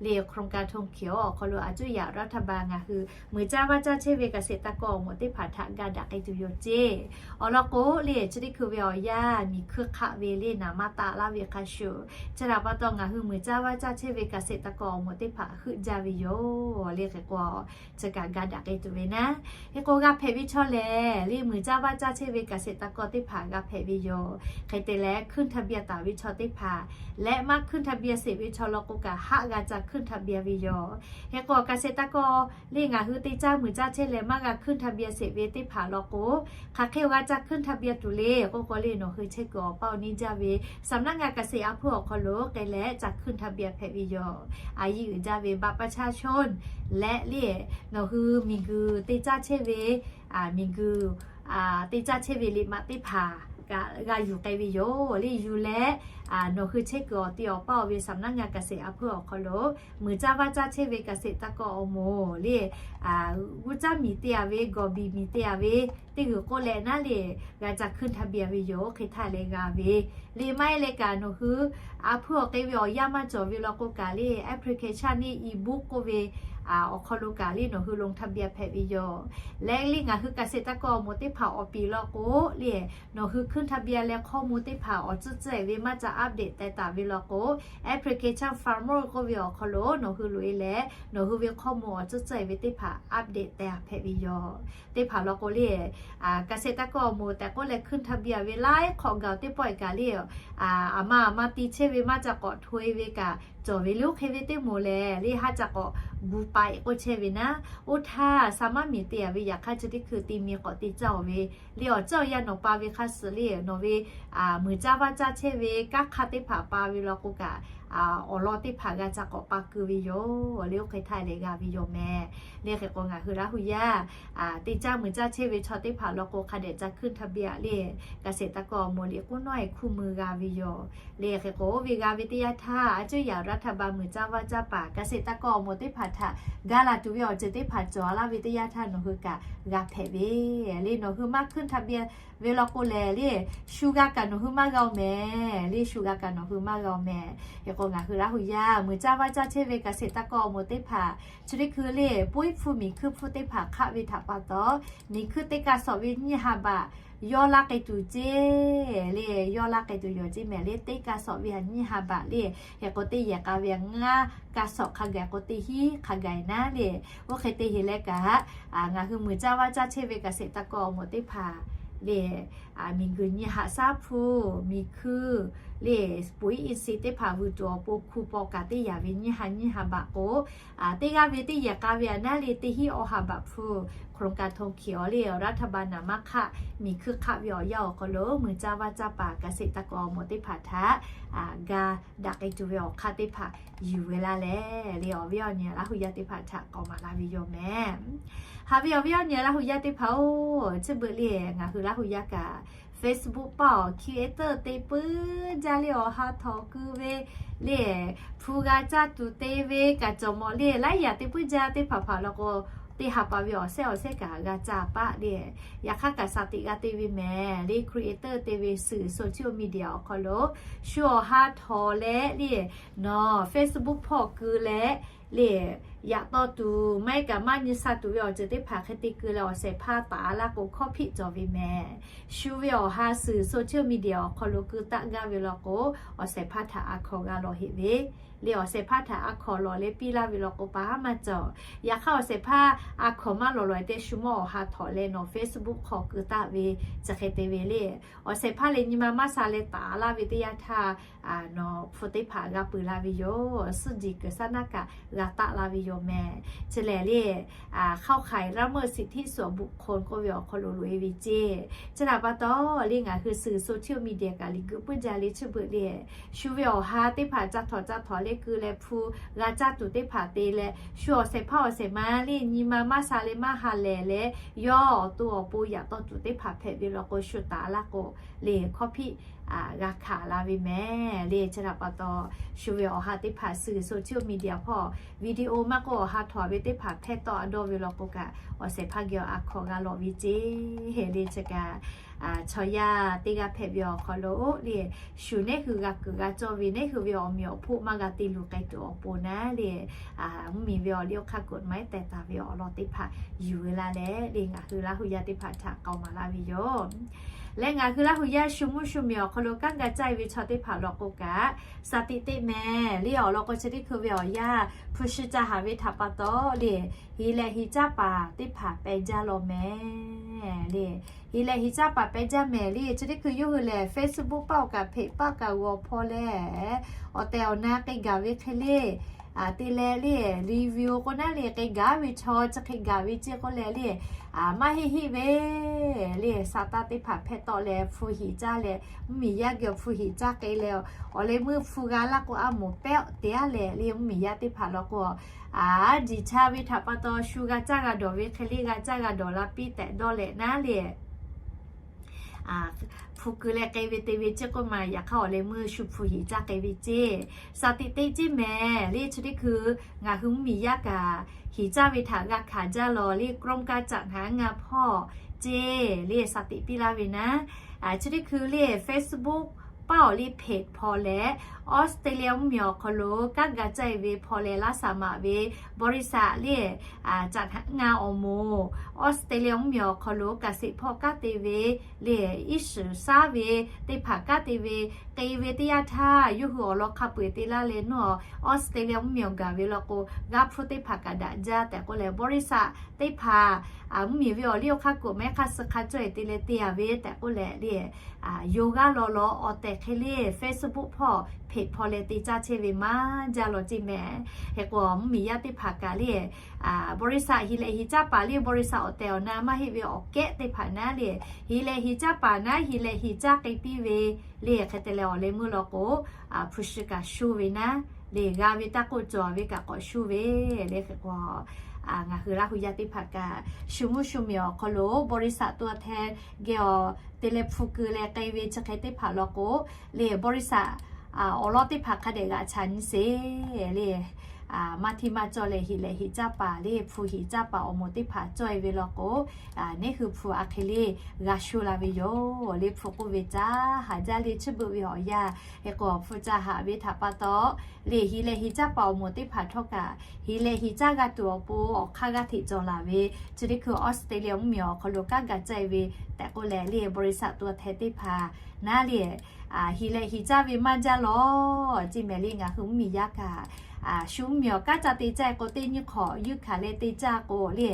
le โครงการ ทงเขียว awˬ hk'aw lo a cuˇ yaꞈ รัฐบาล ngaˬ hui muiˬ caˇ vaˇ caˇ chehˇ ve เกษตรกร awˬ moˍ teˇ hpaˍ htaꞈ ga daꞈ k'ai tuˬ yoˬ ceˇ. Awˬ lawn k'o le chi teˇ hkui ve awˬ yanˇ miˬ hkuiˇ hk'aˆ ve le naˍ maˇ taˆ laˇ ve hk'a shuˍ, chi htaꞈ pa taw ngaˬ hui muiˬ caˇ vaˇ caˇ chehˇ ve เกษตรกร awˬ moˍ teˇ hpaˍ heuˆ jaˇ ve yoˬ le. Hk'e k'o chi kaꞈ ga daꞈ k'ai tuˬ ve naˉ. Hk'e k'o g'a hpehꞈ ve chaw lehˬ le muiˬ caˇ vaˇ caˇ chehˇ ve เกษตรกร teˇ hpaˍ g'a hpehꞈ ve yoˬ. Hk'e te leh hkuiˇ ทะเบียน taˍ ve chaw teˇ hpaˍ leh maˇ hkuiˇ ทะเบียน ทะเบียน sheˍ ve chaw law k'o kaꞈ haˆ g'a ca ขึ้นทะเบียน ve yoˬ. Hk'e k'o เกษตรกร le ngaˬ hui te caˇ muiˬ caˇ chehˇ leh maˇ g'a ขึ้นทะเบียน sheˍ ve teˇ hpaˍ law k'o, hk'aˬ hk'e g'a ca ขึ้นทะเบียน tuˬ le k'oˆ k'o le, nawˬ hui chehˇ kuiˬ awˬ paˇ awˬ neˇ jaˇ ve สำนักงานเกษตร awˬ hpfuhˇ awˬ hk'aw lo k'ai leh ca ขึ้นทะเบียน hpehꞈ ve yoˬ. A yiˇ uiˍ jaˇ ve บัตรประชาชน leh le nawˬ hui miˬguiˬ te caˇ chehˇ ve, miˬguiˬ te caˇ chehˇ ve liꞈ maꞈ teˇ hpaˍ kaꞈ g'a yuˬ k'ai ve yoˬ. Le yuˬ leh nawˬ hui chehˇ kuiˬ awˬ ti awˬ paˇ awˬ ve สำนักงานเกษตร awˬ hpfuhˇ awˬ hk'aw lo muiˬ caˇ vaˇ caˇ chehˇ ve เกษตรกร awˬ moˍ le g'uˇ caˇ miˬ te a ve, gawˬ biˬ miˬ te a ve teˇ g'uiˬ k'oˆ leh naˉ le g'a ca ขึ้นทะเบียน ve yoˬ. Hk'e htaˇ leh g'a ve le maˇ heˆ leh kaꞈ nawˬ hui awˬ hpfuhˇ awˬ k'e ve awˬ yanˇ maˇ cawˬ ve law k'o kaꞈ le application le e-book k'oˆ ve awˬ hk'aw lo kaꞈ le nawˬ hui ลงทะเบียน hpehꞈ ve yoˬ. Leh le ngaˬ hui เกษตรกร awˬ moˍ teˇ hpaˍ awˬ piˍ law k'o le nawˬ hui ขึ้นทะเบียน leh ข้อมูล teˇ hpaˍ awˬ tcuhˉ tcuhˉ ve maˇ ca update teh taˍ ve law k'o, application farmer k'oˆ ve awˬ hk'aw lo nawˬ hui loꞈ e leh nawˬ hui ve ข้อมูล awˬ tcuhˉ tcuhˉ ve teˇ hpaˍ update teh hpehꞈ ve yoˬ. Teˇ hpaˍ law k'o le เกษตรกร awˬ moˍ tehꞈ k'oˆ leh ขึ้นทะเบียน ve laiˉ hk'awꞈ gaˬ teˇ pawˆ e kaꞈ le aˬ ma aˬ ma ti chehˇ ve maˇ ca k'awꞈ hto e ve kaꞈ cawˬ ve le. Oˇ hk'e ve teˇ moˍ lehˬ le haˉ ca k'awꞈ gu pa e k'oˆ chehˇ ve naˉ, oˇ htaˇ sa maˇ miˬ te a ve yaꞈ hk'aˇ chi teˇ hkui te mi k'awꞈ te caˇ oˬ ve le awˬ ceuˬ awˬ yanˇ nawˬ pa ve hk'a suh le nawˬ ve muiˬ caˇ vaˇ caˇ chehˇ ve kanˉ hk'aˇ teˇ hpaˍ pa ve law k'o kaꞈ awˬ lawn teˇ hpaˍ g'a ca k'awꞈ pa keu ve yoˬ le. Oˇ hk'e htaˇ leh g'a ve yoˬ mehˍ. Le hk'e k'o ngaˬ hui Laˇ hu yaˇ te caˇ muiˬ caˇ chehˇ ve chaw teˇ hpaˍ law k'o hk'a dehꞈ ca ขึ้นทะเบียน le เกษตรกร awˬ moˍ liꞈ k'oˆ nawˉ e hkuˇ mui g'a ve yoˬ. Le hk'e k'o oˇ ve g'a ve teˇ yanˇ htaˇ a cuˇ yaꞈ รัฐบาล muiˬ caˇ vaˇ caˇ paˍ เกษตรกร awˬ moˍ teˇ hpaˍ htaꞈ ga laˬ tuˬ ve awˬ ceuˬ teˇ hpaˍ cawˬ laˇ ve teˇ yanˇ htaˇ nawˬ hui kaꞈ g'a hpehꞈ ve le. Nawˬ hui maˇ ขึ้นทะเบียน ve law k'o lehˬ le shu g'a kaꞈ nawˬ hui maˇ g'a oˬ mehˍ. Le shu g'a kaꞈ nawˬ hui maˇ g'a oˬ mehˍ. Hk'e k'o ngaˬ hui Laˇ hu yaˇ muiˬ caˇ vaˇ caˇ chehˇ ve เกษตรกร awˬ moˍ teˇ hpaˍ chi teˇ hkui le poiˉ hpfuhˇ miˬ hkuiˇ hpfuhˇ teˇ hpaˍ hk'aˆ ve htaꞈ pa taw, miˬ hkuiˇ teˇ kaˇ sawꞈ ve nyiˇ ha baꞈ yawˇ laˇ k'ai tuˬ ceˇ le, yawˇ laˇ k'ai tuˬ yoˬ ceˇ mehˍ le. Teˇ kaˇ sawꞈ ve htaꞈ nyiˇ ha baꞈ le, hk'e k'o teˇ yehˬ k'a ve ngaˇ kaˇ sawꞈ hk'a gaˬ k'o teˇ hinˉ hk'a gaˬ naˉ le. Oˇ hk'e te heˍ leh kaꞈ ngaˬ hui muiˬ caˇ vaˇ caˇ chehˇ ve เกษตรกร awˬ moˍ teˇ hpaˍ le miˬguiˬ nyi haꞈ shaˉ hpu, miˬ hkuiˇ le poiˉ inˍ si teˇ hpaˍ vuiˬ tuˬ awˬ pon hku paw kaꞈ teˇ yaꞈ ve nyiˇ ha nyiˇ ha baꞈ k'o, teˇ g'aˇ ve teˇ yehˬ k'a ve htaꞈ naˉ le teˇ hinˉ awˇ ha baꞈ hpu โครงการท่องเที่ยว le awˬ รัฐบาล naˍ maˇ hk'aˆ miˬ hkuiˇ hk'aˆ ve awˬ yanˇ awˬ hk'aw lo muiˬ caˇ vaˇ caˇ paˍ เกษตรกร awˬ moˍ teˇ hpaˍ htaꞈ ga daꞈ k'ai tuˬ ve awˬ hk'aˇ teˇ hpaˍ yuˬ ve laˇ leh le awˬ viˉ awˬ nyi Laˇ hu yaˇ teˇ hpaˍ htaꞈ k'awꞈ maˍ laˇ ve yoˬ mehˍ. Haꞈ ve awˬ viˉ awˬ nyi Laˇ hu yaˇ teˇ hpaˍ-oˬ, chi beuꞈ le ngaˬ hui Laˇ hu yaˇ kaꞈ Facebook paˇ awˬ creator te puiˉ jaˇ le awˬ ha htawnˍ keu ve le hpu g'a caˇ tuˬ te ve kaꞈ cawˬ mawˬ le laiˉ yaꞈ te puiˉ jaˇ teˇ hpaˍ hpaˍ law k'o, teˇ ha pa ve awˬ sehˉ awˬ sehˉ kaꞈ g'a caˇ paˆ le. Yaꞈ hk'aˇ kaꞈ shaˍ tiꞈ g'a te ve mehˍ le creator te ve สื่อโซเชียลมีเดีย awˬ hk'aw lo shu awˬ ha htawnˍ leh le nawˬ Facebook hpawˇ keu leh le yaꞈ taw tuˬ maˇ heˆ kaꞈ maˇ nyi sha tuˬ ve awˬ ceuˬ teˇ hpaˍ hk'e te keu leh awˬ shehˍ hpaˇ taˍ laˇ k'o hkawˇ hpiˆ cawˬ ve mehˍ. Shu ve awˬ ha สื่อโซเชียลมีเดีย awˬ hk'aw lo keu taˆ gaˇ ve law k'o, awˬ shehˍ hpaˇ htaꞈ a hkawnˍ g'a lawˬ heꞈ ve le awˬ shehˍ hpaˇ htaꞈ a hkawnˍ lawˬ leh piˇ laˇ ve law k'o pa haˉ maˇ cawˬ. Yaꞈ hk'aˇ awˬ shehˍ hpaˇ a hkawnˍ maˇ lawˬ lawˬ te shu mawˇ awˬ ha htawnˍ leh nawˬ Facebook hk'aw keu taˆ ve chi hk'e te ve le. Awˬ shehˍ hpaˇ leh nyi ma maˇ sha leh taˍ laˇ ve teˇ yanˇ htaˇ nawˬ hpu teˇ hpaˍ g'a peuˬ la ve yoˬ. Suhˉ jiˬ kuiˬ saˉ naˉ kaꞈ g'a taˆ la ve yoˬ mehˍ. Chi lehˬ le hk'aoˆ hk'aiˍ ละเมิดสิทธิส่วนบุคคล k'oˆ ve awˬ hk'aw lo loꞈ e ve ceˇ. Chi htaꞈ pa taw le ngaˬ hui สื่อโซเชียลมีเดีย kaꞈ liꞈ guiˬ puiˉ jaˇ le chi beuꞈ le shu ve awˬ ha teˇ hpaˍ ca htawnˍ ca htawnˍ leh keu leh hpu g'a caˇ tuˬ teˇ hpaˍ te leh shu awˬ shehˍ hpaˇ awˬ shehˍ ma le nyi ma maˇ sha leh maˇ ha lehˬ leh yawˇ awˬ to awˬ pon yaꞈ taw tuˬ teˇ hpaˍ hpehꞈ ve law k'o shu taˍ laˇ k'o le hkawˇ hpiˆ g'a hkanˍ la ve mehˍ le. Chi htaꞈ pa taw shu ve awˬ ha teˇ hpaˍ สื่อโซเชียลมีเดีย hpawˇ video maˇ k'oˆ awˬ ha htawnˍ ve teˇ hpaˍ hpehˇ tawˆ a dawˇ ve law k'o kaꞈ awˬ shehˍ hpaˇ geh a hkawnˍ g'a lawˬ ve ceˇ le. Chi kaꞈ chaw yaˇ teˇ g'aˇ hpehꞈ ve awˬ hk'aw lo le shu nehˉ hui g'a kuiˬ g'a cawˇ ve nehˉ hui ve awˬ meꞈ awˬ hpoˆ maˇ g'a te luˬ k'ai tuˬ awˬ pon naˉ le mvuhˇmiˬ ve awˬ liˇ awˬ hk'aˇ กฎหมาย tehˬ taˍ ve awˬ lawn teˇ hpaˍ yuˬ ve laˇ leh le ngaˬ hui Laˇ hu yaˇ teˇ hpaˍ htaꞈ k'awꞈ maˍ laˇ ve yoˬ. Leh ngaˬ hui Laˇ hu yaˇ shu mvuhˇ shu miˬ awˬ hk'aw lo kanˉ ga caˇ e ve chaw teˇ hpaˍ law k'o kaꞈ shaˍ tiꞈ teˇ mehˍ le awˬ lawn k'o chi teˇ hkui ve awˬ yanˇ hpu shi ca haˍ ve htaꞈ pa taw le heˍ leh heˍ caˇ paˍ teˇ hpaˍ peh jaˇ law mehˍ. le. Heˍ leh heˍ caˇ paˍ pehˇ jaˇ mehˍ le. Chi teˇ hkui yawˇ hui lehˬ Facebook paˆ awˬ kaꞈ hpeꞈ paˆ kaꞈ g'awˬ hpaw leh, awˬ tehˬ awˬ na k'ai gaˬ ve hk'e le, te leh le, review k'o naˉ le k'ai gaˬ ve chaw chi hk'e gaˬ ve ceˇ k'oˆ leh le, maˇ heˆ heˆ ve le, saˍtanˍ teˇ hpaˍ hpehˇ tawˆ leh hpu heˍ caˇ leh, mvuhˇmiˬ yaˇ geh hpu heˍ caˇ k'ai leh, awˬ leh meuˇ hpu g'a laˇ k'o a moˍ pehˇ te-a leh le, mvuhˇmiˬ yaˇ teˇ hpaˍ law k'o, a, jiˬ cha ve htaꞈ pa taw shu g'a caˇ g'a dawˬ ve hk'e le g'a caˇ g'a dawˬ la piˇ tehꞈ dawˇ leh naˉ le. Hpu keu leh k'ai ve te ve ceˇ k'oˆ ma, yaꞈ hk'aˇ awˬ leh meuˇ shu hpu heˍ caˇ k'ai ve ceˇ. Saˍ tiꞈ te ceˇ mehˍ le. Chi teˇ hkui ngaˬ hui mvuhˇmiˬ yaˇ kaꞈ heˍ caˇ ve htaꞈ g'a hkanˍ jaˇ law le, กรมการจัดหางาน hpawˇ ceˇ le, saˍ tiꞈ piˇ laˇ ve naˉ. Chi teˇ hkui le Facebook paˆ awˬ le hpeꞈ hpaw leh, Australia mvuhˇmiˬ awˬ hk'aw lo kanˉ ga caˇ e ve hpaw leh laˇ saˍ maꞈ ve บริษัท le, จัดหางาน awˬ moˍ, Australia mvuhˇmiˬ awˬ hk'aw lo เกษตร hpawˇ kanˉ te ve le, iˉ shiˍ shaˉ ve teˇ hpaˍ kanˉ te ve, k'ai ve teˇ yanˇ htaˇ yawˇ hui awˬ lawn hk'a peu-eˬ te laˇ leh nawˉ, Australia mvuhˇmiˬ awˬ gaˬ ve law k'o, g'aˇ hpfuhˇ teˇ hpaˍ kaꞈ daꞈ jaˇ tehꞈ k'oˆ leh, บริษัท teˇ hpaˍ mvuhˇmiˬ ve awˬ liˇ awˬ hk'aˇ kuiˬ mehˉ hk'aˇ suh hk'a cawˇ e te leh te-a ve tehꞈ k'oˆ leh le, yoˬ g'aˇ law law awˬ tehˬ hk'e le Facebook hpawˇ hpeꞈ hpaw leh te caˇ chehˇ ve maˇ jaˇ law ceˇ mehˍ. Hk'e k'o mvuhˇmiˬ yaˇ teˇ hpaˍ kaꞈ le, บริษัท heˍ leh heˍ caˇ paˍ le, บริษัท awˬ tehˬ awˬ na maˇ heˆ ve awˬ kehˉ teˇ hpaˍ naˉ le, heˍ leh heˍ caˇ paˍ naˉ heˍ leh heˍ caˇ k'ai piˇ ve le. Hk'e te leh awˬ leh meuˇ law k'o, hpu shi kaꞈ shu ve naˉ le, g'a ve taˇ k'oˆ cawˬ ve kaꞈ k'awꞈ shu ve le. Hk'e k'o ngaˬ hui Laˇ hu yaˇ teˇ hpaˍ kaꞈ shu mvuhˇ shu miˬ awˬ hk'aw lo บริษัท ตัวแทน geh awˬ te leh hpu keu leh k'ai ve chi hk'e teˇ hpaˍ law k'o le, บริษัท awˬ lawn teˇ hpaˍ hk'a dehꞈ g'aꞈ chaꞈ nyi sheˍ le. Maˇ hteˇ maˇ cawˇ leh heˍ leh heˍ caˇ paˍ le, hpu heˍ caˇ paˍ awˬ moˍ teˇ hpaˍ cawˇ e ve law k'o, neˇ hui hpu a hk'e le g'a shu la ve yoˬ le. Hpu k'oˆ ve caˇ haˍ jaˇ le, chi beuꞈ ve awˬ yanˇ. Hk'e k'o hpu caˇ haˍ ve htaꞈ pa taw le, heˍ leh heˍ caˇ paˍ awˬ moˍ teˇ hpaˍ htawˇ kaꞈ heˍ leh heˍ caˇ g'a tuˬ awˬ pon awˬ hk'aˇ g'aˇ hteꞈ cawˬ laˬ ve, chi teˇ hkui Australia mvuhˇmiˬ awˬ hk'aw lo kanˉ ga caˇ e ve tehꞈ k'oˆ leh le, บริษัท ตัวแทน teˇ hpaˍ naˉ le, heˍ leh heˍ caˇ ve maˇ jaˇ law ceˇ mehˍ le. Ngaˬ hui mvuhˇmiˬ yaˇ kaꞈ shu mvuhˇmiˬ awˬ kanˉ ca te caˇ e k'o, teˇ nyiˇ hk'awꞈ yuˇ hkanˍ leh te caˇ k'o le,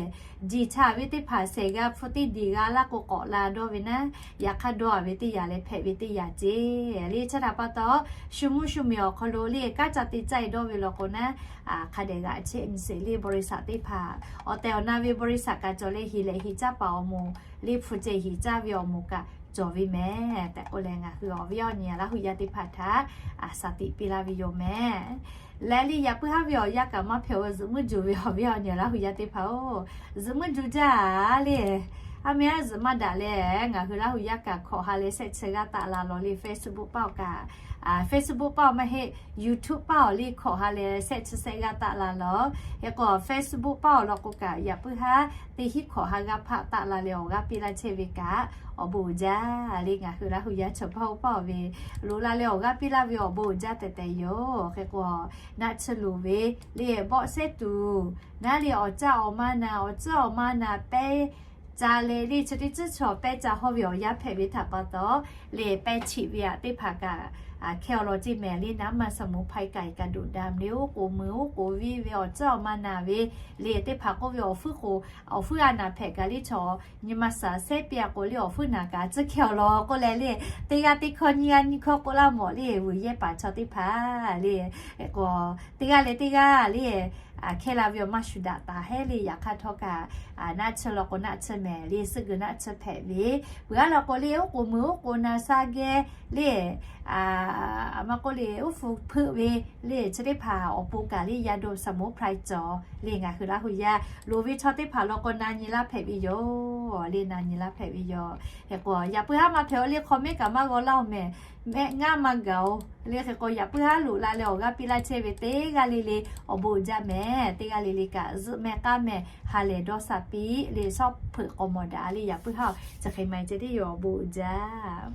jiˬ cha ve teˇ hpaˍ shehˍ g'a hpu teˇ diˬ g'a laˇ k'o k'awꞈ la dawˇ ve naˉ, yaꞈ hk'aˇ dawˇ a ve teˇ yanˇ leh hpehꞈ ve teˇ yanˇ ceˇ le. Chi htaꞈ pa taw shu mvuhˇ shu miˬ awˬ hk'aw lo le kanˉ ca te caˇ e dawˇ ve law k'o naˉ, hk'a dehꞈ g'aꞈ chehˇ nyi sheˍ le. บริษัท teˇ hpaˍ awˬ tehˬ awˬ na ve บริษัท kaꞈ cawˬ leh, heˍ leh heˍ caˇ paˍ awˬ moˍ le, hpu ceh heˍ caˇ ve awˬ moˍ kaꞈ cawˬ ve mehˍ tehꞈ k'oˆ leh, ngaˬ hui awˬ viˉ awˬ nyi Laˇ hu yaˇ teˇ hpaˍ htaꞈ shaˍ tiꞈ piˇ laˇ ve yoˬ mehˍ. Leh le yaꞈ puiˉ haˉ ve awˬ yanˇ kaꞈ maˇ hpehꞈ-o, zuhꞈ muiˉ juˬ ve awˬ viˉ awˬ nyi Laˇ hu yaˇ teˇ hpaˍ-oˬ, zuhꞈ muiˉ juˬ jaˇ le. A meh aˉ zuhꞈ maˇ daꞈ leh, ngaˬ hui Laˇ hu yaˇ kaꞈ hkawꞈ ha leh shehˆ chi g'aˇ taˆ la lawˬ le. Facebook paˆ awˬ kaꞈ, Facebook paˆ awˬ maˇ heˆ, YouTube paˆ awˬ le hkawꞈ ha leh shehˆ chi shehˆ g'aˇ taˆ la lawˬ. Hk'e k'o Facebook paˆ awˬ lawn k'o kaꞈ, yaꞈ puiˉ haˉ teˇ hinˉ hkawꞈ ha g'aˇ hpaˆ taˆ la leh awˬ g'aˇ piˇ laˇ chehˇ ve kaꞈ awˬ bon uiˍ jaˇ le. Ngaˬ hui Laˇ hu yaˇ chaw paˆ-oˬ paˆ awˬ ve loꞈ la leh awˬ g'aˇ piˇ laˇ ve awˬ bon uiˍ jaˇ tehꞈ tehꞈ yoˬ. Hk'e k'o naˆ tsuhˇ loˍ ve le, bawˆ sehˉ tuˬ naˉ le, awˬ caˇ awˬ ma naˬ, awˬ tcuhˉ awˬ ma naˬ pehˇ ca leh le, chi teˇ tcuhˉ chaw pehˇ ca hawˇ ve awˬ yanˇ hpehꞈ ve htaꞈ pa taw le, pehˇ cheꞈ ve aꞈ teˇ hpaˍ kaꞈ hkehˇ awˬ lawn ceˇ mehˍ le. Naˉ ma saˍ moˍ hpaˇ kaꞈ kaꞈ doꞈ da le, oˉ k'oˍ mui oˉ k'oˍ viˇ ve awˬ caˇ awˬ ma naˬ ve le, teˇ hpaˍ k'oˆ ve awˬ fuiˉ k'o, awˬ fuiˉ a naˬ hpehꞈ kaꞈ le, chaw nyi ma saˍ sehˉ piˇ a k'o le, awˬ fuiˉ naˬ kaꞈ tcuhˉ hkehˇ awˬ lawn k'oˆ leh le, teˇ g'aˇ teˇ hkawˇ nyiˇ g'aˇ nyiˇ hkawˇ k'oˆ laˇ mawˬ le, vuiˬ yehˇ paˍ chaw teˇ hpaˍ le. Hk'e k'o teˇ g'aˇ leh teˇ g'aˇ le hkehˇ la ve awˬ maˇ shu daꞈ taˍ hehˉ le. Yaꞈ hk'aˇ htawˇ kaꞈ naˆ tsuhˇ law k'o naˆ tsuhˇ mehˍ le, suhˆ g'uiˬ naˆ tsuhˇ hpehꞈ ve, peuˬ aˉ law k'o le, oˉ k'oˍ mui oˉ k'oˍ naˬ sha geh le, a ma k'oˆ le, oˉ fuˍ hpeuˆ ve le, chi teˇ hpaˍ awˬ pon kaꞈ le, yaˇ do saˍ moˍ hpaˇ cawˬ le. Ngaˬ hui Laˇ hu yaˇ loˍ ve chaw teˇ hpaˍ law k'o na nyi laˇ hpehꞈ ve yoˬ le, na nyi laˇ hpehꞈ ve yoˬ. Hk'e k'o yaꞈ puiˉ haˉ maˇ hpehꞈ-o le, hk'aw mehˉ kaꞈ maˇ g'aw laˇ-oˬ mehˍ, mehˆ ngaˇ maˇ gaˬ-oˬ le. Hk'e k'o yaꞈ puiˉ haˉ loꞈ la leh awˬ g'aˇ piˇ laˇ chehˇ ve teˇ g'aˇ le le awˬ bon uiˍ jaˇ mehˍ. Teˇ g'aˇ le le kaꞈ zuhꞈ meh k'aˉ meh ha lehˬ dawˇ sha piˇ le, shawˉ hpeuꞈ k'awꞈ mawˬ daꞈ le. Yaꞈ puiˉ haˉ chi hk'e ma ceh tiˉ yoˬ, awˬ bon uiˍ jaˇ.